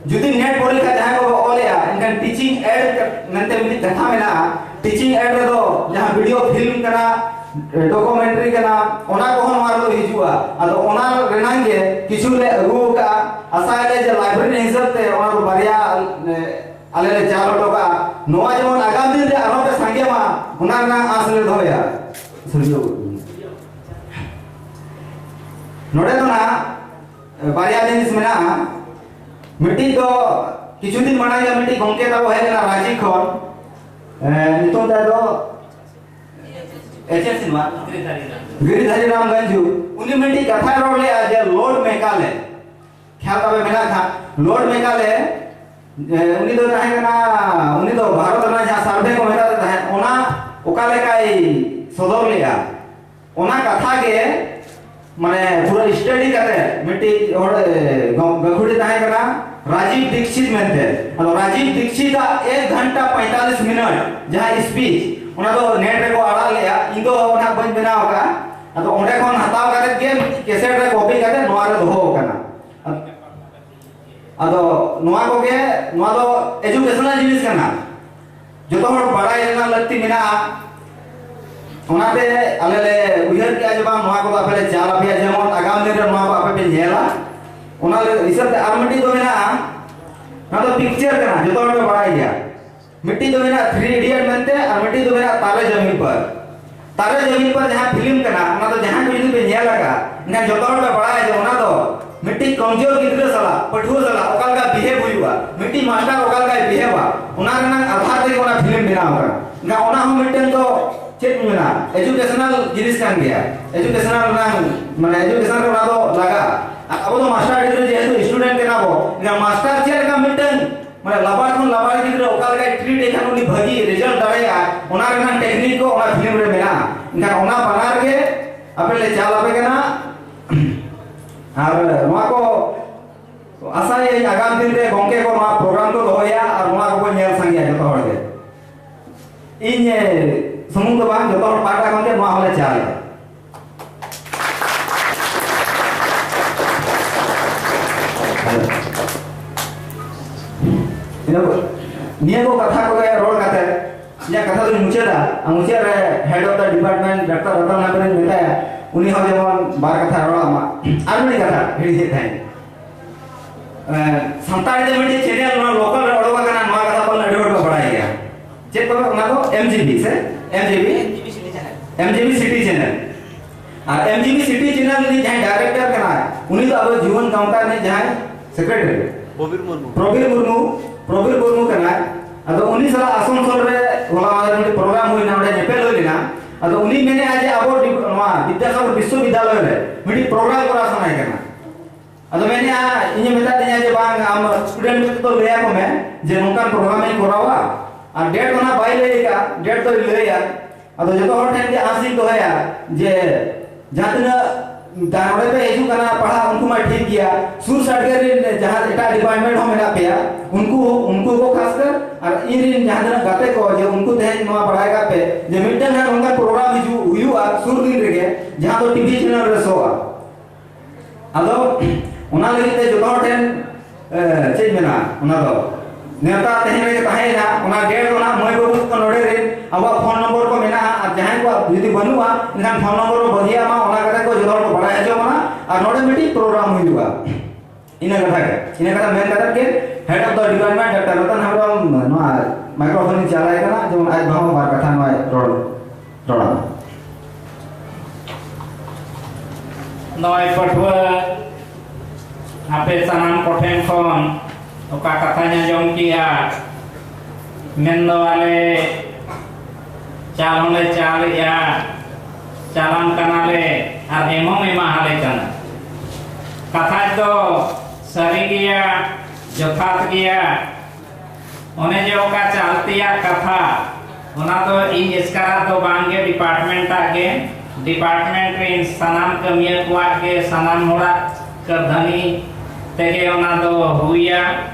ᱡᱩᱫᱤ ᱱᱮᱴ ᱯᱚᱨᱤᱠᱠᱷᱟ ᱡᱟᱦᱟᱸᱭ ᱠᱚᱠᱚ ᱚᱞᱮᱜᱼᱟ, ᱮᱱᱠᱷᱟᱱ ᱴᱤᱪᱤᱝ ᱮᱰ ᱢᱮᱱᱛᱮ ᱢᱤᱫᱴᱤᱡ ᱠᱟᱛᱷᱟ ᱢᱮᱱᱟᱜᱼᱟ᱾ ᱴᱤᱪᱤᱝ ᱮᱰ ᱨᱮᱫᱚ ᱡᱟᱦᱟᱸ ᱵᱷᱤᱰᱤᱭᱳ ᱯᱷᱤᱞᱢ ᱠᱟᱱᱟ, ᱰᱚᱠᱩᱢᱮᱱᱴᱟᱨᱤ ᱠᱟᱱᱟ, ᱚᱱᱟ ᱠᱚᱦᱚᱸ ᱱᱚᱣᱟ ᱨᱮᱫᱚ ᱦᱤᱡᱩᱜᱼᱟ᱾ ᱟᱫᱚ ᱚᱱᱟ ᱨᱮᱱᱟᱝ ᱜᱮ ᱠᱤᱪᱷᱩ ᱞᱮ ᱟᱹᱜᱩ ᱟᱠᱟᱫᱼᱟ᱾ ᱟᱥᱟᱭᱟᱞᱮ ᱡᱮ ᱞᱟᱭᱵᱨᱮᱨᱤ ᱦᱤᱥᱟᱹᱵ ᱛᱮ ᱚᱱᱟ ᱫᱚ ᱵᱟᱨᱭᱟ, ᱮ, ᱟᱞᱮ ᱞᱮ ᱪᱟᱞ ᱦᱚᱴᱚ ᱠᱟᱜᱼᱟ᱾ ᱱᱚᱣᱟ ᱡᱮᱢᱚᱱ ᱟᱜᱟᱢ ᱫᱤᱱ ᱨᱮ ᱟᱨᱦᱚᱸ ᱯᱮ ᱥᱟᱸᱜᱮ ᱢᱟ, ᱚᱱᱟ ᱨᱮᱱᱟᱜ ᱟᱸᱥ ᱞᱮ ᱫᱚᱦᱚᱭᱟ᱾ ᱥᱟᱹᱨᱤ ᱫᱚ ᱱᱚᱰᱮ ᱫᱚ ᱱᱟᱜ ᱵᱟᱨᱭᱟ ᱡᱤᱱᱤᱥ ᱢᱮᱱᱟᱜᱼᱟ᱾ ᱢᱤᱫᱴᱤᱡ ᱫᱚ ᱠᱤᱪᱷᱩ ᱫᱤᱱ ᱢᱟᱲᱟᱝ ᱜᱮ ᱢᱤᱫᱴᱤᱡ ᱜᱚᱢᱠᱮ ᱛᱟᱵᱚ ᱦᱮᱡ ᱞᱮᱱᱟ ᱨᱟᱸᱪᱤ ᱠᱷᱚᱱ, ᱮ, ᱧᱩᱛᱩᱢ ᱛᱟᱭ ᱫᱚ ᱮᱪ ᱮᱥ ᱥᱤᱱᱦᱟ, ᱜᱤᱨᱤᱫᱷᱟᱨᱤ ᱨᱟᱢ ᱜᱟᱝᱡᱩ᱾ ᱩᱱᱤ ᱢᱤᱫᱴᱤᱡ ᱠᱟᱛᱷᱟᱭ ᱨᱚᱲ ᱞᱮᱜᱼᱟ ᱡᱮ ᱞᱚᱨᱰ ᱢᱮᱠᱟᱞᱮ, ᱠᱷᱮᱭᱟᱞ ᱛᱟᱵᱮ ᱢᱮᱱᱟᱜ ᱠᱷᱟᱱ, ᱞᱚᱨᱰ ᱢᱮᱠᱟᱞᱮ, ᱮ, ᱩᱱᱤ ᱫᱚ ᱛᱟᱦᱮᱸ ᱠᱟᱱᱟ, ᱩᱱᱤ ᱫᱚ ᱵᱷᱟᱨᱚᱛ ᱨᱮᱱᱟᱜ ᱡᱟᱦᱟᱸ ᱥᱟᱨᱵᱷᱮ ᱠᱚ ᱢᱮᱛᱟᱜ ᱛᱟᱦᱮᱸᱫ, ᱚᱱᱟ ᱚᱠᱟ ᱞᱮᱠᱟᱭ ᱥᱚᱫᱚᱨ ᱞᱮᱜᱼᱟ, ᱚᱱᱟ ᱠᱟᱛᱷᱟ ᱜᱮ, ᱢᱟᱱᱮ, ᱯᱩᱨᱟᱹ ᱥᱴᱟᱰᱤ ᱠᱟᱛᱮ ᱢᱤᱫᱴᱤᱡ ᱦᱚᱲ, ᱮ, ᱜᱚ-, ᱜᱟᱹᱠᱷᱩᱲᱤ ᱛᱟᱦᱮᱸ ᱠᱟᱱᱟ ᱨᱟᱡᱤᱵ ᱫᱤᱠᱥᱤᱛ ᱢᱮᱱᱛᱮ᱾ ᱟᱫᱚ ᱨᱟᱡᱤᱵ ᱫᱤᱠᱥᱤᱛ ᱟᱜ ᱮᱠ ᱜᱷᱚᱱᱴᱟ ᱯᱚᱸᱭᱛᱟᱞᱤᱥ ᱢᱤᱱᱤᱴ ᱡᱟᱦᱟᱸ ᱥᱯᱤᱪ, ᱚᱱᱟ ᱫᱚ ᱱᱮᱴ ᱨᱮᱠᱚ ᱟᱲᱟᱜ ᱞᱮᱜᱼᱟ᱾ ᱤᱧ ᱫᱚ ᱚᱱᱟ ᱵᱟᱹᱧ ᱵᱮᱱᱟᱣ ᱟᱠᱟᱫᱼᱟ᱾ ᱟᱫᱚ ᱚᱸᱰᱮ ᱠᱷᱚᱱ ᱦᱟᱛᱟᱣ ᱠᱟᱛᱮ ᱜᱮ ᱢᱤᱫᱴᱤᱡ ᱠᱮᱥᱮᱴ ᱨᱮ ᱠᱚᱯᱤ ᱠᱟᱛᱮ ᱱᱚᱣᱟ ᱨᱮ ᱫᱚᱦᱚ ᱟᱠᱟᱱᱟ᱾ ᱟᱫᱚ ᱱᱚᱣᱟ ᱠᱚᱜᱮ, ᱱᱚᱣᱟ ᱫᱚ ᱮᱡᱩᱠᱮᱥᱚᱱᱟᱞ ᱡᱤᱱᱤᱥ ᱠᱟᱱᱟ, ᱡᱚᱛᱚ ᱦᱚᱲ ᱵᱟᱲᱟᱭ ᱨᱮᱱᱟᱜ ᱞᱟᱹᱠᱛᱤ ᱢᱮᱱᱟᱜᱼᱟ᱾ ᱚᱱᱟᱛᱮ ᱟᱞᱮ ᱞᱮ ᱩᱭᱦᱟᱹᱨ ᱠᱮᱜᱼᱟ ᱡᱮ ᱵᱟᱝ, ᱱᱚᱣᱟ ᱠᱚᱫᱚ ᱟᱯᱮ ᱞᱮ ᱪᱟᱞ ᱟᱯᱮᱭᱟ, ᱡᱮᱢᱚᱱ ᱟᱜᱟᱢ ᱫᱤᱱ ᱨᱮ ᱱᱚᱣᱟ ᱠᱚ ᱟᱯᱮ ᱯᱮ ᱧᱮᱞᱟ, ᱚᱱᱟ ᱦᱤᱥᱟᱹᱵ ᱛᱮ᱾ ᱟᱨ ᱢᱤᱫᱴᱤᱡ ᱫᱚ ᱢᱮᱱᱟᱜᱼᱟ, ᱱᱚᱣᱟ ᱫᱚ ᱯᱤᱠᱪᱟᱨ ᱠᱟᱱᱟ, ᱡᱚᱛᱚ ᱦᱚᱲ ᱯᱮ ᱵᱟᱲᱟᱭ ᱜᱮᱭᱟ᱾ ᱢᱤᱫᱴᱤᱡ ᱫᱚ ᱢᱮᱱᱟᱜᱼᱟ ᱛᱷᱨᱤ ᱤᱰᱤᱭᱚᱴ ᱢᱮᱱᱛᱮ, ᱟᱨ ᱢᱤᱫᱴᱤᱡ ᱫᱚ ᱢᱮᱱᱟᱜᱼᱟ ᱛᱟᱨᱮ ᱡᱟᱢᱤᱱ ᱯᱟᱨ᱾ ᱛᱟᱨᱮ ᱡᱟᱢᱤᱱ ᱯᱟᱨ ᱡᱟᱦᱟᱸ ᱯᱷᱤᱞᱢ ᱠᱟᱱᱟ, ᱚᱱᱟ ᱫᱚ ᱡᱟᱦᱟᱸᱭ ᱠᱚ ᱡᱩᱫᱤ ᱯᱮ ᱧᱮᱞ ᱟᱠᱟᱫᱼᱟ, ᱮᱱᱠᱷᱟᱱ ᱡᱚᱛᱚ ᱦᱚᱲ ᱯᱮ ᱵᱟᱲᱟᱭᱟ ᱡᱮ ᱚᱱᱟ ᱫᱚ ᱢᱤᱫᱴᱤᱡ ᱠᱚᱢᱡᱳᱨ ᱜᱤᱫᱽᱨᱟᱹ ᱥᱟᱞᱟᱜ, ᱯᱟᱹᱴᱷᱩᱣᱟᱹ ᱥᱟᱞᱟᱜ ᱚᱠᱟ ᱞᱮᱠᱟ ᱵᱤᱦᱮᱵᱽ ᱦᱩᱭᱩᱜᱼᱟ, ᱢᱤᱫᱴᱤᱡ ᱢᱟᱥᱴᱟᱨ ᱚᱠᱟ ᱞᱮᱠᱟᱭ ᱵᱤᱦᱮᱵᱟ, ᱚᱱᱟ ᱨᱮᱱᱟᱜ ᱟᱫᱷᱟᱨ ᱛᱮᱜᱮ ᱚᱱᱟ ᱯᱷᱤᱞᱢ ᱵᱮᱱᱟᱣ ᱟᱠᱟᱱᱟ᱾ ᱮᱱᱠᱷᱟᱱ ᱚᱱᱟ ᱦᱚᱸ ᱢᱤᱫᱴᱮᱱ ᱫᱚ ᱪᱮᱫ ᱠᱚ ᱢᱮᱱᱟ, ᱮᱡᱩᱠᱮᱥᱚᱱᱟᱞ ᱡᱤᱱᱤᱥ ᱠᱟᱱ ᱜᱮᱭᱟ᱾ ᱮᱡᱩᱠᱮᱥᱚᱱᱟᱞ ᱨᱮᱱᱟᱜ, ᱢᱟᱱᱮ, ᱮᱡᱩᱠᱮᱥᱚᱱ ᱨᱮ ᱚᱱᱟ ᱫᱚ ᱞᱟᱜᱟᱜᱼᱟ᱾ ᱟᱨ ᱟᱵᱚ ᱫᱚ ᱢᱟᱥᱴᱟᱨ ᱜᱤᱫᱽᱨᱟᱹ ᱡᱮᱦᱮᱛᱩ ᱥᱴᱩᱰᱮᱱᱴ ᱠᱟᱱᱟ ᱵᱚ, ᱮᱱᱠᱷᱟᱱ ᱢᱟᱥᱴᱟᱨ ᱪᱮᱫ ᱞᱮᱠᱟ ᱢᱤᱫᱴᱮᱱ, ᱢᱟᱱᱮ, ᱞᱟᱵᱟᱲ ᱠᱷᱚᱱ ᱞᱟᱵᱟᱲ ᱜᱤᱫᱽᱨᱟᱹ ᱚᱠᱟ ᱞᱮᱠᱟᱭ ᱴᱨᱤᱴ ᱞᱮᱠᱷᱟᱱ ᱩᱱᱤ ᱵᱷᱟᱹᱜᱤ ᱨᱮᱡᱟᱞᱴ ᱫᱟᱲᱮᱭᱟᱜᱼᱟ, ᱚᱱᱟ ᱨᱮᱱᱟᱜ ᱴᱮᱠᱱᱤᱠ ᱠᱚ ᱚᱱᱟ ᱯᱷᱤᱞᱢ ᱨᱮ ᱢᱮᱱᱟᱜᱼᱟ᱾ ᱮᱱᱠᱷᱟᱱ ᱚᱱᱟ ᱵᱟᱱᱟᱨ ᱜᱮ ᱟᱯᱮ ᱞᱮ ᱪᱟᱞ ᱟᱯᱮ ᱠᱟᱱᱟ᱾ ᱟᱨ ᱱᱚᱣᱟ ᱠᱚ ᱟᱥᱟᱭᱟᱹᱧ ᱟᱜᱟᱢ ᱫᱤᱱ ᱨᱮ ᱜᱚᱢᱠᱮ ᱠᱚ ᱱᱚᱣᱟ ᱯᱨᱳᱜᱨᱟᱢ ᱠᱚ ᱫᱚᱦᱚᱭᱟ ᱟᱨ ᱱᱚᱣᱟ ᱠᱚᱠᱚ ᱧᱮᱞ ᱥᱟᱸᱜᱮᱭᱟ ᱡᱚᱛᱚ ᱦᱚᱲ ᱜᱮ᱾ ᱤᱧ, ᱮ, ᱥᱩᱢᱩᱝ ᱫᱚ ᱵᱟᱝ, ᱡᱚᱛᱚ ᱦᱚᱲ ᱯᱟᱦᱴᱟ ᱠᱷᱚᱱ ᱜᱮ ᱱᱚᱣᱟ ᱦᱚᱸᱞᱮ ᱪᱟᱞ ᱮᱫᱟ᱾ ᱤᱱᱟᱹ ᱠᱚ, ᱱᱤᱭᱟᱹ ᱠᱚ ᱠᱟᱛᱷᱟ ᱠᱚᱜᱮ ᱨᱚᱲ ᱠᱟᱛᱮ ᱤᱧᱟᱹᱜ ᱠᱟᱛᱷᱟ ᱫᱚᱧ ᱢᱩᱪᱟᱹᱫᱟ᱾ ᱟᱨ ᱢᱩᱪᱟᱹᱫ ᱨᱮ head of the department doctor Ratan Hembrom ᱤᱧ ᱢᱮᱛᱟᱭᱟ, ᱩᱱᱤ ᱦᱚᱸ ᱡᱮᱢᱚᱱ ᱵᱟᱨ ᱠᱟᱛᱷᱟ ᱨᱚᱲ ᱟᱢᱟ᱾ ᱟᱨ ᱢᱤᱫ ᱠᱟᱛᱷᱟ ᱦᱤᱲᱤᱧᱮᱫ ᱛᱟᱦᱮᱸᱫ, ᱮᱸ, ᱥᱟᱱᱛᱟᱲᱤ ᱛᱮ ᱢᱤᱫᱴᱤᱡ channel ᱱᱚᱣᱟ local ᱨᱮ ᱚᱰᱚᱠ ᱟᱠᱟᱱᱟ, ᱱᱚᱣᱟ ᱠᱟᱛᱷᱟ ᱯᱟᱞᱮ ᱟᱹᱰᱤ ᱦᱚᱲ ᱠᱚ ᱵᱟᱲᱟᱭ ᱜᱮᱭᱟ᱾ ᱪᱮᱫ ᱠᱚ ᱚᱱᱟ ᱫᱚ? M G B ᱥᱮ? M G B? M G B City Channel. M G B City Channel. ᱟᱨ M G B City Channel ᱨᱤᱱᱤᱡ ᱡᱟᱦᱟᱸᱭ director ᱠᱟᱱᱟᱭ, ᱩᱱᱤ ᱫᱚ ᱟᱵᱚ ᱡᱩᱣᱟᱹᱱ ᱜᱟᱶᱛᱟ ᱨᱤᱱᱤᱡ ᱡᱟᱦᱟᱸᱭ secretary, ᱯᱨᱚᱵᱤᱨ ᱢᱩᱨᱢᱩ᱾ ᱯᱨᱚᱵᱤᱨ ᱢᱩᱨᱢᱩ, ᱯᱨᱚᱵᱤᱨ ᱢᱩᱨᱢᱩ ᱠᱟᱱᱟᱭ᱾ ᱟᱫᱚ ᱩᱱᱤ ᱥᱟᱞᱟᱜ ᱟᱥᱟᱱᱥᱳᱞ ᱨᱮ ᱦᱚᱞᱟ ᱢᱟᱦᱫᱮᱨ ᱢᱤᱫᱴᱤᱡ program ᱦᱩᱭᱱᱟ, ᱚᱸᱰᱮ ᱧᱮᱯᱮᱞ ᱦᱩᱭ ᱞᱮᱱᱟ᱾ ᱟᱫᱚ ᱩᱱᱤ ᱢᱮᱱᱮᱫᱼᱟ ᱡᱮ ᱟᱵᱚ ᱰᱤ-, ᱱᱚᱣᱟ ᱵᱤᱫᱽᱫᱟᱥᱟᱜᱚᱨ ᱵᱤᱥᱥᱚᱵᱤᱫᱽᱫᱟᱞᱚᱭ ᱨᱮ ᱢᱤᱫᱴᱤᱡ program ᱠᱚᱨᱟᱣ ᱥᱟᱱᱟᱭᱮ ᱠᱟᱱᱟ᱾ ᱟᱫᱚ ᱢᱮᱱᱮᱫᱼᱟ, ᱤᱧᱮ ᱢᱮᱛᱟ ᱫᱤᱧᱟ ᱡᱮ, "ᱵᱟᱝ, ᱟᱢ student ᱠᱚ ᱞᱟᱹᱭ ᱟᱠᱚ ᱢᱮ ᱡᱮ ᱱᱚᱝᱠᱟᱱ program ᱤᱧ ᱠᱚᱨᱟᱣᱟ", ᱟᱨ date ᱫᱚ ᱱᱟᱜ ᱵᱟᱭ ᱞᱟᱹᱭ ᱟᱠᱟᱫᱼᱟ, date ᱫᱚᱭ ᱞᱟᱹᱭᱟ᱾ ᱟᱫᱚ ᱡᱚᱛᱚ ᱦᱚᱲ ᱴᱷᱮᱱ ᱜᱮ ᱟᱸᱥ ᱤᱧ ᱫᱚᱦᱚᱭᱟ ᱡᱮ ᱡᱟᱦᱟᱸ ᱛᱤᱱᱟᱹᱜ ᱫᱟ-, ᱱᱚᱰᱮ ᱯᱮ ᱦᱤᱡᱩᱜ ᱠᱟᱱᱟ ᱯᱟᱲᱦᱟᱜ, ᱩᱱᱠᱩ ᱢᱟ ᱴᱷᱤᱠ ᱜᱮᱭᱟ, ᱥᱩᱨ ᱥᱟᱰᱜᱮ ᱨᱮᱱ ᱡᱟᱦᱟᱸ ᱮᱴᱟᱜ department ᱦᱚᱸ ᱢᱮᱱᱟᱜ ᱯᱮᱭᱟ, ᱩᱱᱠᱩ, ᱩᱱᱠᱩ ᱠᱚ ᱠᱷᱟᱥ ᱠᱟᱨ, ᱟᱨ ᱤᱧ ᱨᱮᱱ ᱡᱟᱦᱟᱸ ᱛᱤᱱᱟᱹᱜ ᱜᱟᱛᱮ ᱠᱚ, ᱡᱮ ᱩᱱᱠᱩ ᱛᱮᱦᱮᱧ ᱱᱚᱣᱟ ᱵᱟᱲᱟᱭ ᱠᱟᱜ ᱯᱮ ᱡᱮ ᱢᱤᱫᱴᱟᱝ ᱦᱟᱸᱜ ᱱᱚᱝᱠᱟᱱ program ᱦᱤᱡᱩᱜ, ᱦᱩᱭᱩᱜᱼᱟ ᱥᱩᱨ ᱫᱤᱱ ᱨᱮᱜᱮ, ᱡᱟᱦᱟᱸ ᱫᱚ TV channel ᱨᱮ ᱥᱳᱜᱼᱟ᱾ ᱟᱫᱚ ᱚᱱᱟ ᱞᱟᱹᱜᱤᱫ ᱛᱮ ᱡᱚᱛᱚ ᱦᱚᱲ ᱴᱷᱮᱱ, ᱮ, ᱪᱮᱫ ᱤᱧ ᱢᱮᱱᱟ, ᱚᱱᱟ ᱫᱚ ᱱᱮᱣᱛᱟ ᱛᱮᱦᱮᱧ ᱨᱮᱜᱮ ᱛᱟᱦᱮᱸᱭᱮᱱᱟ᱾ ᱚᱱᱟ date ᱫᱚ ᱱᱟᱜ ᱢᱟᱹᱭ ᱵᱟᱹᱵᱩ ᱛᱟᱠᱚ ᱱᱚᱰᱮ ᱨᱮᱱ ᱟᱵᱚᱣᱟᱜ phone number ᱠᱚ ᱢᱮᱱᱟᱜᱼᱟ, ᱟᱨ ᱡᱟᱦᱟᱸᱭ ᱠᱚᱣᱟᱜ ᱡᱩᱫᱤ ᱵᱟᱹᱱᱩᱜᱼᱟ, ᱮᱱᱠᱷᱟᱱ phone number ᱵᱚ ᱵᱟᱹᱜᱤᱭᱟᱜ ᱢᱟ, ᱚᱱᱟ ᱠᱟᱛᱮ ᱠᱚ ᱡᱚᱛᱚ ᱦᱚᱲ ᱠᱚ ᱵᱟᱲᱟᱭ ᱦᱚᱪᱚ ᱵᱚᱱᱟ, ᱟᱨ ᱱᱚᱰᱮ ᱢᱤᱫᱴᱤᱡ program ᱦᱩᱭᱩᱜᱼᱟ᱾ ᱤᱱᱟᱹ ᱠᱟᱛᱷᱟ ᱜᱮ, ᱤᱱᱟᱹ ᱠᱟᱛᱷᱟ ᱢᱮᱱ ᱠᱟᱛᱮ ᱜᱮ head of the department doctor Ratan Hembrom ᱱᱚᱣᱟ microphone ᱤᱧ ᱪᱟᱞᱟᱭ ᱠᱟᱱᱟ, ᱡᱮᱢᱚᱱ ᱟᱡ ᱵᱟᱦᱟ ᱵᱟᱨ ᱠᱟᱛᱷᱟ ᱱᱚᱣᱟᱭ ᱨᱚᱲ, ᱨᱚᱲᱟ᱾ ᱱᱚᱜᱼᱚᱭ ᱯᱟᱹᱴᱷᱩᱣᱟᱹ, ᱟᱯᱮ ᱥᱟᱱᱟᱢ ᱠᱚᱴᱷᱮᱱ ᱠᱷᱚᱱ ᱚᱠᱟ ᱠᱟᱛᱷᱟᱧ ᱟᱸᱡᱚᱢ ᱠᱮᱜᱼᱟ, ᱢᱮᱱᱫᱚ ᱟᱞᱮ ᱪᱟᱞ ᱦᱚᱸᱞᱮ ᱪᱟᱞᱮᱜᱼᱟ, ᱪᱟᱞᱟᱱ ᱠᱟᱱᱟᱞᱮ, ᱟᱨ ᱮᱢ ᱦᱚᱸᱢ ᱮᱢᱟ ᱦᱟᱞᱮ ᱠᱟᱱᱟ᱾ ᱠᱟᱛᱷᱟ ᱫᱚ ᱥᱟᱹᱨᱤ ᱜᱮᱭᱟ, ᱡᱚᱛᱷᱟᱛ ᱜᱮᱭᱟ᱾ ᱚᱱᱮ ᱡᱮ ᱚᱠᱟ ᱪᱟᱞ ᱛᱮᱭᱟᱜ ᱠᱟᱛᱷᱟ, ᱚᱱᱟ ᱫᱚ ᱤᱧ ᱮᱥᱠᱟᱨᱟᱜ ᱫᱚ ᱵᱟᱝ ᱜᱮ, department ᱟᱜ ᱜᱮ, department ᱨᱮᱱ ᱥᱟᱱᱟᱢ ᱠᱟᱹᱢᱤᱭᱟᱹ ᱠᱚᱣᱟᱜ ᱜᱮ, ᱥᱟᱱᱟᱢ ᱦᱚᱲᱟᱜ ᱠᱟᱹᱨᱫᱷᱟᱹᱱᱤ ᱛᱮᱜᱮ ᱚᱱᱟ ᱫᱚ ᱦᱩᱭᱟ᱾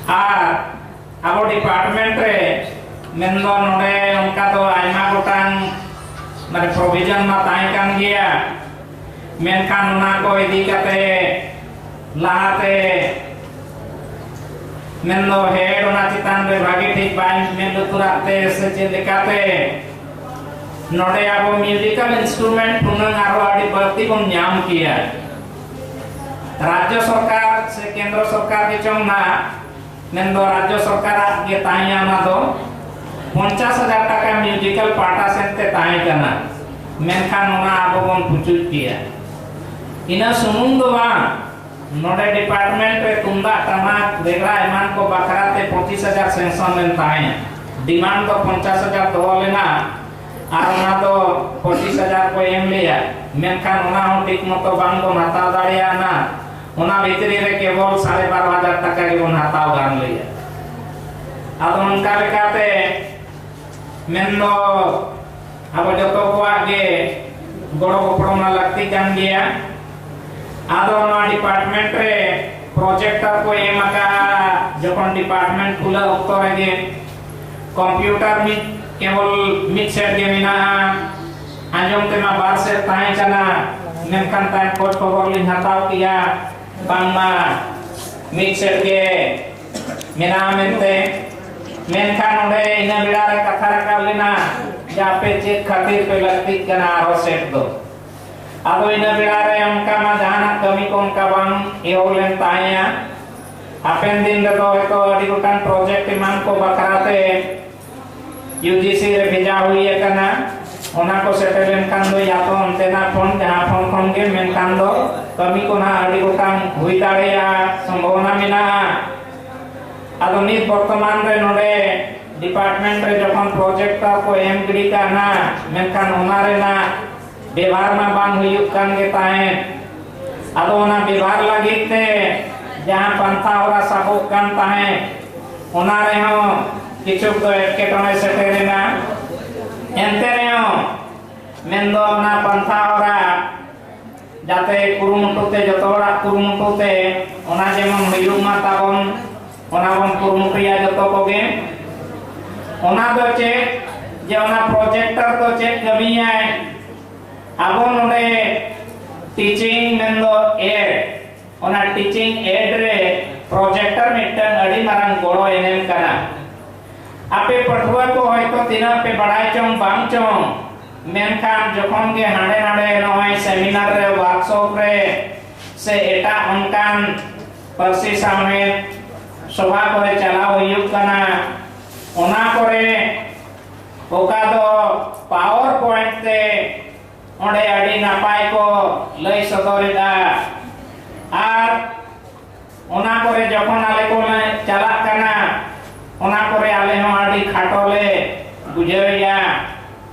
ᱟᱨ ᱟᱵᱚ department ᱨᱮ ᱢᱮᱱᱫᱚ ᱱᱚᱰᱮ ᱚᱱᱠᱟ ᱫᱚ ᱟᱭᱢᱟ ᱜᱚᱴᱟᱝ ᱢᱟᱱᱮ provision ᱢᱟ ᱛᱟᱦᱮᱸ ᱠᱟᱱ ᱜᱮᱭᱟ, ᱢᱮᱱᱠᱷᱟᱱ ᱚᱱᱟ ᱠᱚ ᱤᱫᱤ ᱠᱟᱛᱮ ᱞᱟᱦᱟᱛᱮ ᱢᱮᱱᱫᱚ head ᱚᱱᱟ ᱪᱮᱛᱟᱱ ᱨᱮ ᱵᱷᱟᱜᱮ ᱴᱷᱤᱠ ᱵᱟᱭ ᱢᱮᱱ ᱩᱛᱟᱹᱨᱟᱜ ᱛᱮ ᱥᱮ ᱪᱮᱫ ᱞᱮᱠᱟᱛᱮ ᱱᱚᱰᱮ ᱟᱵᱚ ᱢᱤᱭᱩᱡᱤᱠᱟᱞ ᱤᱱᱥᱴᱨᱩᱢᱮᱱᱴ ᱦᱩᱱᱟᱹᱝ ᱟᱨᱦᱚᱸ ᱟᱹᱰᱤ ᱵᱟᱹᱲᱛᱤ ᱵᱚᱱ ᱧᱟᱢ ᱠᱮᱭᱟ᱾ ᱨᱟᱡᱽᱡᱚ ᱥᱚᱨᱠᱟᱨ ᱥᱮ ᱠᱮᱱᱫᱨᱚ ᱥᱚᱨᱠᱟᱨ ᱜᱮ ᱪᱚᱝ ᱱᱟᱜ, ᱢᱮᱱᱫᱚ ᱨᱟᱡᱽᱡᱚ ᱥᱚᱨᱠᱟᱨᱟᱜ ᱜᱮ ᱛᱟᱦᱮᱸᱭᱟ ᱚᱱᱟ ᱫᱚ, ᱯᱚᱧᱪᱟᱥ ᱦᱟᱡᱟᱨ ᱴᱟᱠᱟ ᱢᱤᱭᱩᱡᱤᱠᱟᱞ ᱯᱟᱦᱴᱟ ᱥᱮᱱ ᱛᱮ ᱛᱟᱦᱮᱸ ᱠᱟᱱᱟ, ᱢᱮᱱᱠᱷᱟᱱ ᱚᱱᱟ ᱟᱵᱚ ᱵᱚᱱ ᱯᱩᱪᱩᱡ ᱠᱮᱭᱟ᱾ ᱤᱱᱟᱹ ᱥᱩᱢᱩᱝ ᱫᱚ ᱵᱟᱝ, ᱱᱚᱰᱮ ᱰᱤᱯᱟᱨᱴᱢᱮᱱᱴ ᱨᱮ ᱛᱩᱢᱫᱟᱜ ᱴᱟᱢᱟᱠ ᱨᱮᱜᱽᱲᱟ ᱮᱢᱟᱱ ᱠᱚ ᱵᱟᱠᱷᱨᱟ ᱛᱮ ᱯᱚᱸᱪᱤᱥ ᱦᱟᱡᱟᱨ ᱥᱮᱝᱥᱚᱱ ᱞᱮᱱ ᱛᱟᱦᱮᱸᱫ, ᱰᱤᱢᱟᱱᱰ ᱫᱚ ᱯᱚᱧᱪᱟᱥ ᱦᱟᱡᱟᱨ ᱫᱚᱦᱚ ᱞᱮᱱᱟ ᱟᱨ ᱚᱱᱟ ᱫᱚ ᱯᱚᱸᱪᱤᱥ ᱦᱟᱡᱟᱨ ᱠᱚ ᱮᱢ ᱞᱮᱭᱟ, ᱢᱮᱱᱠᱷᱟᱱ ᱚᱱᱟ ᱦᱚᱸ ᱴᱷᱤᱠ ᱢᱚᱛᱚ ᱵᱟᱝ ᱵᱚᱱ ᱦᱟᱛᱟᱣ ᱫᱟᱲᱮᱭᱟᱜᱼᱟ᱾ ᱚᱱᱟ ᱵᱷᱤᱛᱨᱤ ᱨᱮ ᱠᱮᱵᱚᱞ ᱥᱟᱲᱮ ᱵᱟᱨᱚ ᱦᱟᱡᱟᱨ ᱴᱟᱠᱟ ᱜᱮᱵᱚᱱ ᱦᱟᱛᱟᱣ ᱜᱟᱱ ᱞᱮᱭᱟ᱾ ᱟᱫᱚ ᱚᱱᱠᱟ ᱞᱮᱠᱟᱛᱮ ᱢᱮᱱᱫᱚ ᱟᱵᱚ ᱡᱚᱛᱚ ᱠᱚᱣᱟᱜ ᱜᱮ ᱜᱚᱲᱚ ᱜᱚᱯᱚᱲᱚ ᱢᱟ ᱞᱟᱹᱠᱛᱤ ᱠᱟᱱ ᱜᱮᱭᱟ᱾ ᱟᱫᱚ ᱱᱚᱣᱟ ᱰᱤᱯᱟᱨᱴᱢᱮᱱᱴ ᱨᱮ ᱯᱨᱚᱡᱮᱠᱴᱚᱨ ᱠᱚ ᱮᱢ ᱟᱠᱟᱫᱼᱟ, ᱡᱚᱠᱷᱚᱱ ᱰᱤᱯᱟᱨᱴᱢᱮᱱᱴ ᱠᱷᱩᱞᱟᱹᱣ ᱚᱠᱛᱚ ᱨᱮᱜᱮ ᱠᱚᱢᱯᱤᱭᱩᱴᱟᱨ ᱢᱤᱫ, ᱠᱮᱵᱚᱞ ᱢᱤᱫ ᱥᱮᱴ ᱜᱮ ᱢᱮᱱᱟᱜᱼᱟ᱾ ᱟᱸᱡᱚᱢ ᱛᱮᱢᱟ ᱵᱟᱨ ᱥᱮᱴ ᱛᱟᱦᱮᱸ ᱠᱟᱱᱟ, ᱢᱮᱱᱠᱷᱟᱱ ᱛᱟᱭᱚᱢ ᱠᱷᱚᱡᱽ ᱠᱷᱚᱵᱚᱨ ᱞᱤᱧ ᱦᱟᱛᱟᱣ ᱠᱮᱜᱼᱟ ᱵᱟᱝᱢᱟ ᱢᱤᱫ ᱥᱮᱴ ᱜᱮ ᱢᱮᱱᱟᱜᱼᱟ ᱢᱮᱱᱛᱮ᱾ ᱢᱮᱱᱠᱷᱟᱱ ᱚᱸᱰᱮ ᱤᱱᱟᱹ ᱵᱮᱲᱟ ᱨᱮ ᱠᱟᱛᱷᱟ ᱨᱟᱠᱟᱵ ᱞᱮᱱᱟ ᱡᱮ ᱟᱯᱮ ᱪᱮᱫ ᱠᱷᱟᱹᱛᱤᱨ ᱯᱮ ᱞᱟᱹᱠᱛᱤᱜ ᱠᱟᱱᱟ ᱟᱨᱚ ᱥᱮᱴ ᱫᱚ? ᱟᱫᱚ ᱤᱱᱟᱹ ᱵᱮᱲᱟ ᱨᱮ ᱚᱱᱠᱟ ᱢᱟ ᱡᱟᱦᱟᱱᱟᱜ ᱠᱟᱹᱢᱤ ᱠᱚ ᱚᱱᱠᱟ ᱵᱟᱝ ᱮᱦᱚᱵ ᱞᱮᱱ ᱛᱟᱦᱮᱸᱭᱟ᱾ ᱦᱟᱯᱮᱱ ᱫᱤᱱ ᱨᱮᱫᱚ ᱦᱚᱭᱛᱳ ᱟᱹᱰᱤ ᱜᱚᱴᱟᱝ ᱯᱨᱚᱡᱮᱠᱴ ᱮᱢᱟᱱ ᱠᱚ ᱵᱟᱠᱷᱨᱟ ᱛᱮ ᱤᱭᱩ ᱡᱤ ᱥᱤ ᱨᱮ ᱵᱷᱮᱡᱟ ᱦᱩᱭ ᱟᱠᱟᱱᱟ᱾ ᱚᱱᱟ ᱠᱚ ᱥᱮᱴᱮᱨ ᱞᱮᱱᱠᱷᱟᱱ ᱫᱚ ᱭᱟ ᱛᱚ ᱚᱱᱛᱮᱱᱟᱜ ᱯᱷᱚᱱᱰ, ᱡᱟᱦᱟᱸ ᱯᱷᱚᱱᱰ ᱠᱷᱚᱱ ᱜᱮ, ᱢᱮᱱᱠᱷᱟᱱ ᱫᱚ ᱠᱟᱹᱢᱤ ᱠᱚ ᱱᱟᱦᱟᱜ ᱟᱹᱰᱤ ᱜᱚᱴᱟᱝ ᱦᱩᱭ ᱫᱟᱲᱮᱭᱟᱜᱼᱟ, ᱥᱚᱢᱵᱷᱚᱵᱚᱱᱟ ᱢᱮᱱᱟᱜᱼᱟ᱾ ᱟᱫᱚ ᱱᱤᱛ ᱵᱚᱨᱛᱚᱢᱟᱱ ᱨᱮ ᱱᱚᱰᱮ ᱰᱤᱯᱟᱨᱴᱢᱮᱱᱴ ᱨᱮ ᱡᱚᱠᱷᱚᱱ ᱯᱨᱚᱡᱮᱠᱴᱚᱨ ᱠᱚ ᱮᱢ ᱜᱤᱰᱤ ᱠᱟᱜᱼᱟ, ᱢᱮᱱᱠᱷᱟᱱ ᱚᱱᱟ ᱨᱮᱱᱟᱜ ᱵᱮᱵᱷᱟᱨ ᱢᱟ ᱵᱟᱝ ᱦᱩᱭᱩᱜ ᱠᱟᱱ ᱜᱮ ᱛᱟᱦᱮᱸᱫ᱾ ᱟᱫᱚ ᱚᱱᱟ ᱵᱮᱵᱷᱟᱨ ᱞᱟᱹᱜᱤᱫ ᱛᱮ ᱡᱟᱦᱟᱸ ᱯᱟᱱᱛᱷᱟ ᱦᱚᱨᱟ ᱥᱟᱵᱚᱜ ᱠᱟᱱ ᱛᱟᱦᱮᱸᱫ, ᱚᱱᱟ ᱨᱮᱦᱚᱸ ᱠᱤᱪᱷᱩ ᱫᱚ ᱮᱴᱠᱮᱴᱚᱬᱮ ᱥᱮᱴᱮᱨ ᱮᱱᱟ᱾ ᱮᱱᱛᱮ ᱨᱮᱦᱚᱸ ᱢᱮᱱᱫᱚ ᱚᱱᱟ ᱯᱟᱱᱛᱷᱟ ᱦᱚᱨᱟ ᱡᱟᱛᱮ ᱠᱩᱨᱩᱢᱩᱴᱩ ᱛᱮ, ᱡᱚᱛᱚ ᱦᱚᱲᱟᱜ ᱠᱩᱨᱩᱢᱩᱴᱩ ᱛᱮ ᱚᱱᱟ ᱡᱮᱢᱚᱱ ᱦᱩᱭᱩᱜ ᱢᱟ ᱛᱟᱵᱚᱱ, ᱚᱱᱟ ᱵᱚᱱ ᱠᱩᱨᱩᱢᱩᱴᱩᱭᱟ ᱡᱚᱛᱚ ᱠᱚᱜᱮ᱾ ᱚᱱᱟ ᱫᱚ ᱪᱮᱫ, ᱡᱮ ᱚᱱᱟ ᱯᱨᱚᱡᱮᱠᱴᱚᱨ ᱫᱚ ᱪᱮᱫ ᱠᱟᱹᱢᱤᱭᱟᱭ? ᱟᱵᱚ ᱱᱚᱰᱮ ᱴᱤᱪᱤᱝ ᱢᱮᱱᱫᱚ ᱮᱰ, ᱚᱱᱟ ᱴᱤᱪᱤᱝ ᱮᱰ ᱨᱮ ᱯᱨᱚᱡᱮᱠᱴᱚᱨ ᱢᱤᱫᱴᱟᱝ ᱟᱹᱰᱤ ᱟᱹᱰᱤ ᱢᱟᱨᱟᱝ ᱜᱚᱲᱚ ᱮᱱᱮᱢ ᱠᱟᱱᱟ᱾ ᱟᱯᱮ ᱯᱟᱹᱴᱷᱩᱣᱟᱹ ᱠᱚ ᱦᱚᱭᱛᱚ ᱛᱤᱱᱟᱹᱜ ᱯᱮ ᱵᱟᱲᱟᱭ ᱪᱚᱝ ᱵᱟᱝ ᱪᱚᱝ, ᱢᱮᱱᱠᱷᱟᱱ ᱡᱚᱠᱷᱚᱱ ᱜᱮ ᱦᱟᱸᱰᱮ ᱱᱟᱰᱮ ᱱᱚᱜᱼᱚᱭ ᱥᱮᱢᱤᱱᱟᱨ ᱨᱮ, ᱣᱟᱨᱠᱥᱚᱯ ᱨᱮ, ᱥᱮ ᱮᱴᱟᱜ ᱚᱱᱠᱟᱱ ᱯᱟᱹᱨᱥᱤ ᱥᱟᱶᱦᱮᱫ ᱥᱚᱵᱷᱟ ᱠᱚᱨᱮ ᱪᱟᱞᱟᱣ ᱦᱩᱭᱩᱜ ᱠᱟᱱᱟ, ᱚᱱᱟ ᱠᱚᱨᱮ ᱚᱠᱟ ᱫᱚ ᱯᱟᱣᱟᱨ ᱯᱚᱭᱮᱱᱴ ᱛᱮ ᱚᱸᱰᱮ ᱟᱹᱰᱤ ᱱᱟᱯᱟᱭ ᱠᱚ ᱞᱟᱹᱭ ᱥᱚᱫᱚᱨᱮᱫᱟ᱾ ᱟᱨ ᱚᱱᱟ ᱠᱚᱨᱮ ᱡᱚᱠᱷᱚᱱ ᱟᱞᱮ ᱠᱚ ᱞᱮ ᱪᱟᱞᱟᱜ ᱠᱟᱱᱟ, ᱚᱱᱟ ᱠᱚᱨᱮ ᱟᱞᱮ ᱦᱚᱸ ᱟᱹᱰᱤ ᱠᱷᱟᱴᱚ ᱞᱮ ᱵᱩᱡᱷᱟᱹᱣᱮᱫᱼᱟ᱾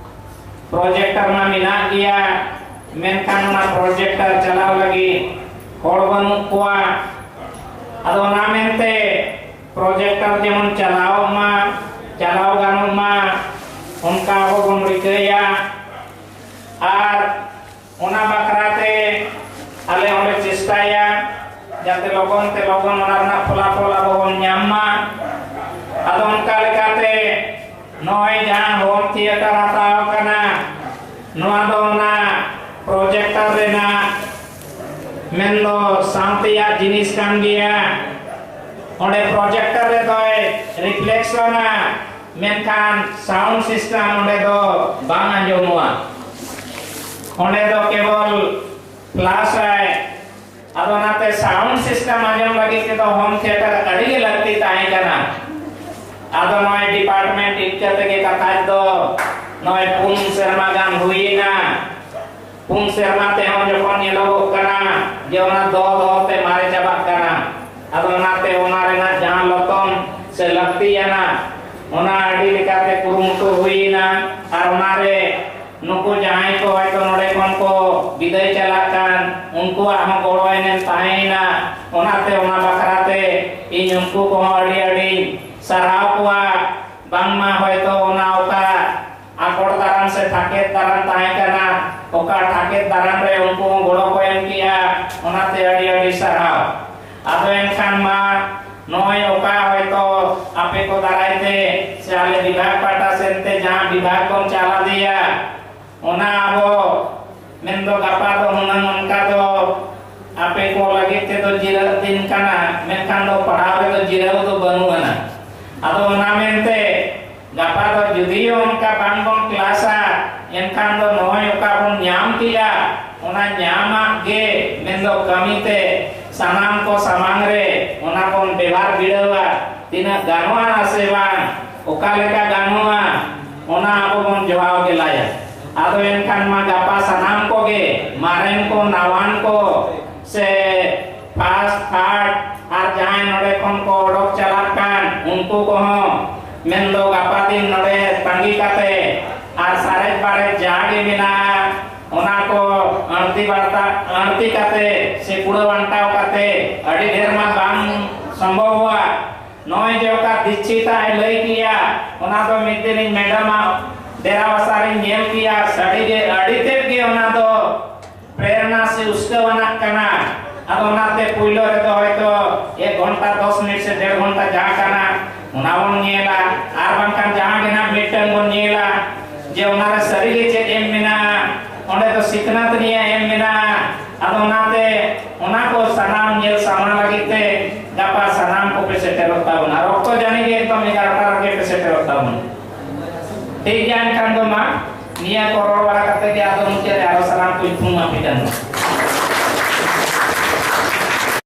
ᱯᱨᱚᱡᱮᱠᱴᱟᱨ ᱢᱟ ᱢᱮᱱᱟᱜ ᱜᱮᱭᱟ, ᱢᱮᱱᱠᱷᱟᱱ ᱚᱱᱟ ᱯᱨᱚᱡᱮᱠᱴᱟᱨ ᱪᱟᱞᱟᱣ ᱞᱟᱹᱜᱤᱫ ᱦᱚᱲ ᱵᱟᱹᱱᱩᱜ ᱠᱚᱣᱟ᱾ ᱟᱫᱚ ᱚᱱᱟ ᱢᱮᱱᱛᱮ ᱯᱨᱚᱡᱮᱠᱴᱟᱨ ᱡᱮᱢᱚᱱ ᱪᱟᱞᱟᱣᱚᱜ ᱢᱟ, ᱪᱟᱞᱟᱣ ᱜᱟᱱᱚᱜ ᱢᱟ, ᱚᱱᱠᱟ ᱟᱵᱚ ᱵᱚᱱ ᱨᱤᱠᱟᱹᱭᱟ᱾ ᱟᱨ ᱚᱱᱟ ᱵᱟᱠᱷᱨᱟ ᱛᱮ ᱟᱞᱮ ᱦᱚᱸᱞᱮ ᱪᱮᱥᱴᱟᱭᱟ, ᱡᱟᱛᱮ ᱞᱚᱜᱚᱱ ᱛᱮ ᱞᱚᱜᱚᱱ ᱚᱱᱟ ᱨᱮᱱᱟᱜ ᱯᱷᱚᱞᱟᱯᱷᱚᱞ ᱟᱵᱚ ᱵᱚᱱ ᱧᱟᱢ ᱢᱟ᱾ ᱟᱫᱚ ᱚᱱᱠᱟ ᱞᱮᱠᱟᱛᱮ ᱱᱚᱜᱼᱚᱭ ᱡᱟᱦᱟᱸ ᱦᱳᱢ ᱛᱷᱤᱭᱮᱴᱟᱨ ᱦᱟᱛᱟᱣ ᱟᱠᱟᱱᱟ, ᱱᱚᱣᱟ ᱫᱚ ᱚᱱᱟ ᱯᱨᱚᱡᱮᱠᱴᱟᱨ ᱨᱮᱱᱟᱜ ᱢᱮᱱᱫᱚ ᱥᱟᱶᱛᱮᱭᱟᱜ ᱡᱤᱱᱤᱥ ᱠᱟᱱ ᱜᱮᱭᱟ᱾ ᱚᱸᱰᱮ ᱯᱨᱚᱡᱮᱠᱴᱟᱨ ᱨᱮᱫᱚᱭ ᱨᱤᱯᱷᱞᱮᱠᱥᱚᱱᱟ, ᱢᱮᱱᱠᱷᱟᱱ ᱥᱟᱣᱩᱱᱰ ᱥᱤᱥᱴᱮᱢ ᱚᱸᱰᱮ ᱫᱚ ᱵᱟᱝ ᱟᱸᱡᱚᱢᱚᱜᱼᱟ᱾ ᱚᱸᱰᱮ ᱫᱚ ᱠᱮᱵᱚᱞ ᱯᱞᱟᱥ ᱟᱭ᱾ ᱟᱫᱚ ᱚᱱᱟᱛᱮ ᱥᱟᱣᱩᱱᱰ ᱥᱤᱥᱴᱮᱢ ᱟᱸᱡᱚᱢ ᱞᱟᱹᱜᱤᱫ ᱛᱮᱫᱚ ᱦᱳᱢ ᱛᱷᱤᱭᱮᱴᱟᱨ ᱟᱹᱰᱤ ᱜᱮ ᱞᱟᱹᱠᱛᱤ ᱛᱟᱦᱮᱸ ᱠᱟᱱᱟ᱾ ᱟᱫᱚ ᱱᱚᱜᱼᱚᱭ ᱰᱤᱯᱟᱨᱴᱢᱮᱱᱴ ᱤᱱᱠᱟᱹ ᱛᱮᱜᱮ ᱠᱟᱛᱷᱟ ᱫᱚ ᱱᱚᱜᱼᱚᱭ ᱯᱩᱱ ᱥᱮᱨᱢᱟ ᱜᱟᱱ ᱦᱩᱭᱮᱱᱟ᱾ ᱯᱩᱱ ᱥᱮᱨᱢᱟ ᱛᱮᱦᱚᱸ ᱡᱚᱠᱷᱚᱱ ᱧᱮᱞᱚᱜᱚᱜ ᱠᱟᱱᱟ ᱡᱮ ᱚᱱᱟ ᱫᱚ ᱫᱚᱦᱚ ᱛᱮ ᱢᱟᱨᱮ ᱪᱟᱵᱟᱜ ᱠᱟᱱᱟ, ᱟᱫᱚ ᱚᱱᱟᱛᱮ ᱚᱱᱟ ᱨᱮᱱᱟᱜ ᱡᱟᱦᱟᱸ ᱞᱚᱛᱚᱱ ᱥᱮ ᱞᱟᱹᱠᱛᱤᱭᱟᱱᱟ, ᱚᱱᱟ ᱟᱹᱰᱤ ᱞᱮᱠᱟᱛᱮ ᱠᱩᱨᱩᱢᱩᱴᱩ ᱦᱩᱭᱮᱱᱟ᱾ ᱟᱨ ᱚᱱᱟᱨᱮ ᱱᱩᱠᱩ ᱡᱟᱦᱟᱸᱭ ᱠᱚ ᱦᱚᱭᱛᱚ ᱱᱚᱰᱮ ᱠᱷᱚᱱ ᱠᱚ ᱵᱤᱫᱟᱹᱭ ᱪᱟᱞᱟᱜ ᱠᱟᱱ, ᱩᱱᱠᱩᱣᱟᱜ ᱦᱚᱸ ᱜᱚᱲᱚ ᱮᱱᱮᱢ ᱛᱟᱦᱮᱸᱭᱮᱱᱟ᱾ ᱚᱱᱟᱛᱮ ᱚᱱᱟ ᱵᱟᱠᱷᱨᱟ ᱛᱮ ᱤᱧ ᱩᱱᱠᱩ ᱠᱚᱦᱚᱸ ᱟᱹᱰᱤ ᱟᱹᱰᱤ ᱥᱟᱨᱦᱟᱣ ᱠᱚᱣᱟ᱾ ᱵᱟᱝᱢᱟ ᱦᱚᱭᱛᱚ ᱚᱱᱟ ᱚᱠᱟ ᱟᱠᱚᱴ ᱫᱟᱨᱟᱢ ᱥᱮ ᱴᱷᱟᱠᱮᱫ ᱫᱟᱨᱟᱢ ᱛᱟᱦᱮᱸ ᱠᱟᱱᱟ, ᱚᱠᱟ ᱴᱷᱟᱠᱮᱫ ᱫᱟᱨᱟᱢ ᱨᱮ ᱩᱱᱠᱩ ᱦᱚᱸ ᱜᱚᱲᱚ ᱠᱚ ᱮᱢ ᱠᱮᱜᱼᱟ, ᱚᱱᱟᱛᱮ ᱟᱹᱰᱤ ᱟᱹᱰᱤ ᱥᱟᱨᱦᱟᱣ᱾ ᱟᱫᱚ ᱮᱱᱠᱷᱟᱱ ᱢᱟ ᱱᱚᱜᱼᱚᱭ ᱚᱠᱟ ᱦᱚᱭᱛᱚ ᱟᱯᱮ ᱠᱚ ᱫᱟᱨᱟᱭ ᱛᱮ ᱥᱮ ᱟᱞᱮ ᱵᱤᱵᱷᱟᱜᱽ ᱯᱟᱦᱴᱟ ᱥᱮᱱ ᱛᱮ ᱡᱟᱦᱟᱸ ᱵᱤᱵᱷᱟᱜᱽ ᱵᱚᱱ ᱪᱟᱞᱟᱣ ᱤᱫᱤᱭᱟ, ᱚᱱᱟ ᱟᱵᱚ ᱢᱮᱱᱫᱚ ᱜᱟᱯᱟ ᱫᱚ ᱦᱩᱱᱟᱹᱝ ᱚᱱᱠᱟ ᱫᱚ ᱟᱯᱮ ᱠᱚ ᱞᱟᱹᱜᱤᱫ ᱛᱮᱫᱚ ᱡᱤᱨᱟᱹᱜ ᱫᱤᱱ ᱠᱟᱱᱟ, ᱢᱮᱱᱠᱷᱟᱱ ᱫᱚ ᱯᱟᱲᱦᱟᱣ ᱨᱮ ᱡᱤᱨᱟᱹᱣ ᱫᱚ ᱵᱟᱹᱱᱩᱜ ᱟᱱᱟ᱾ ᱟᱫᱚ ᱚᱱᱟ ᱢᱮᱱᱛᱮ ᱜᱟᱯᱟ ᱫᱚ ᱡᱩᱫᱤ ᱚᱱᱠᱟ ᱵᱟᱝ ᱵᱚᱱ ᱠᱞᱟᱥᱟ, ᱮᱱᱠᱷᱟᱱ ᱫᱚ ᱱᱚᱜᱼᱚᱭ ᱚᱠᱟ ᱵᱚᱱ ᱧᱟᱢ ᱠᱮᱜᱼᱟ, ᱚᱱᱟ ᱧᱟᱢᱟᱜ ᱜᱮ ᱢᱮᱱᱫᱚ ᱠᱟᱹᱢᱤ ᱛᱮ ᱥᱟᱱᱟᱢ ᱠᱚ ᱥᱟᱢᱟᱝ ᱨᱮ ᱚᱱᱟ ᱵᱚᱱ ᱵᱮᱵᱷᱟᱨ ᱵᱤᱰᱟᱹᱣᱟ᱾ ᱛᱤᱱᱟᱹᱜ ᱜᱟᱱᱚᱜᱼᱟ ᱥᱮ ᱵᱟᱝ, ᱚᱠᱟ ᱞᱮᱠᱟ ᱜᱟᱱᱚᱜᱼᱟ, ᱚᱱᱟ ᱟᱵᱚ ᱵᱚᱱ ᱡᱚᱦᱟᱣ ᱜᱮᱞᱟᱭᱟ᱾ ᱟᱫᱚ ᱮᱱᱠᱷᱟᱱ ᱢᱟ ᱜᱟᱯᱟ ᱥᱟᱱᱟᱢ ᱠᱚᱜᱮ, ᱢᱟᱨᱮᱱ ᱠᱚ, ᱱᱟᱣᱟᱱ ᱠᱚ, ᱥᱮ ᱯᱷᱟᱥᱴ, ᱛᱷᱟᱨᱰ, ᱟᱨ ᱡᱟᱦᱟᱸᱭ ᱱᱚᱰᱮ ᱠᱷᱚᱱ ᱠᱚ ᱚᱰᱚᱠ ᱪᱟᱞᱟᱜ ᱠᱟᱱ, ᱩᱱᱠᱩ ᱠᱚᱦᱚᱸ ᱢᱮᱱᱫᱚ ᱜᱟᱯᱟ ᱫᱤᱱ ᱱᱚᱰᱮ ᱛᱟᱸᱜᱤ ᱠᱟᱛᱮ ᱟᱨ ᱥᱟᱨᱮᱡ ᱵᱟᱨᱮᱡ ᱡᱟᱜᱮ ᱢᱮᱱᱟᱜᱼᱟ, ᱚᱱᱟ ᱠᱚ ᱟᱹᱬᱛᱤ ᱵᱟᱲᱛᱟ, ᱟᱹᱬᱛᱤ ᱠᱟᱛᱮ ᱥᱮ ᱠᱩᱲᱟᱹᱣ ᱟᱱᱴᱟᱣ ᱠᱟᱛᱮ ᱟᱹᱰᱤ ᱰᱷᱮᱨ ᱢᱟ ᱵᱟᱝ ᱥᱚᱢᱵᱷᱚᱵᱚᱜᱼᱟ᱾ ᱱᱚᱜᱼᱚᱭ ᱡᱮ ᱚᱠᱟ ᱫᱤᱠᱪᱷᱤᱛᱟ ᱮ ᱞᱟᱹᱭ ᱠᱮᱜᱼᱟ, ᱚᱱᱟ ᱫᱚ ᱢᱤᱫ ᱫᱤᱱᱤᱧ ᱢᱮᱰᱟᱢᱟᱜ ᱰᱮᱨᱟ ᱵᱟᱥᱟ ᱨᱤᱧ ᱧᱮᱞ ᱠᱮᱜᱼᱟ, ᱥᱟᱹᱨᱤᱜᱮ ᱟᱹᱰᱤ ᱛᱮᱫ ᱜᱮ ᱚᱱᱟ ᱫᱚ ᱯᱨᱮᱨᱱᱟ ᱥᱮ ᱩᱥᱠᱟᱹᱣᱟᱱᱟᱜ ᱠᱟᱱᱟ᱾ ᱟᱫᱚ ᱚᱱᱟᱛᱮ ᱯᱩᱭᱞᱩ ᱨᱮᱫᱚ ᱦᱚᱭᱛᱚ ᱮᱠ ᱜᱷᱚᱱᱴᱟ ᱫᱚᱥ ᱢᱤᱱᱤᱴ ᱥᱮ ᱰᱮᱲ ᱜᱷᱚᱱᱴᱟ ᱡᱟᱦᱟᱸ ᱠᱟᱱᱟ, ᱚᱱᱟ ᱵᱚᱱ ᱧᱮᱞᱟ᱾ ᱟᱨ ᱵᱟᱝᱠᱷᱟᱱ ᱡᱟᱦᱟᱸ ᱜᱮ ᱱᱟᱜ ᱢᱤᱫᱴᱟᱝ ᱵᱚᱱ ᱧᱮᱞᱟ ᱡᱮ ᱚᱱᱟᱨᱮ ᱥᱟᱹᱨᱤᱜᱮ ᱪᱮᱫ ᱮᱢ ᱢᱮᱱᱟᱜᱼᱟ, ᱚᱸᱰᱮ ᱫᱚ ᱥᱤᱠᱷᱱᱟᱹᱛ ᱨᱮᱭᱟᱜ ᱮᱢ ᱢᱮᱱᱟᱜᱼᱟ᱾ ᱟᱫᱚ ᱚᱱᱟᱛᱮ ᱚᱱᱟ ᱠᱚ ᱥᱟᱱᱟᱢ ᱧᱮᱞ ᱥᱟᱢᱟᱝ ᱞᱟᱹᱜᱤᱫ ᱛᱮ ᱜᱟᱯᱟ ᱥᱟᱱᱟᱢ ᱠᱚᱯᱮ ᱥᱮᱴᱮᱨᱚᱜ ᱛᱟᱵᱚᱱᱟ᱾ ᱟᱨ ᱚᱠᱛᱚ ᱡᱟᱹᱱᱤ ᱜᱮ ᱮᱠᱫᱚᱢ ᱮᱜᱟᱨᱚᱴᱟ ᱨᱮᱜᱮ ᱯᱮ ᱥᱮᱴᱮᱨᱚᱜ ᱛᱟᱵᱚᱱᱟ᱾ ᱴᱷᱤᱠ ᱜᱮᱭᱟ, ᱮᱱᱠᱷᱟᱱ ᱫᱚ ᱢᱟ ᱱᱤᱭᱟᱹ ᱠᱚ ᱨᱚᱲ ᱵᱟᱲᱟ ᱠᱟᱛᱮ ᱜᱮ ᱟᱫᱚ ᱢᱩᱪᱟᱹᱫ ᱨᱮ ᱟᱨᱚ ᱥᱟᱱᱟᱢ ᱠᱚᱧ ᱛᱷᱩᱢ ᱟᱯᱮ ᱠᱟᱱᱟ᱾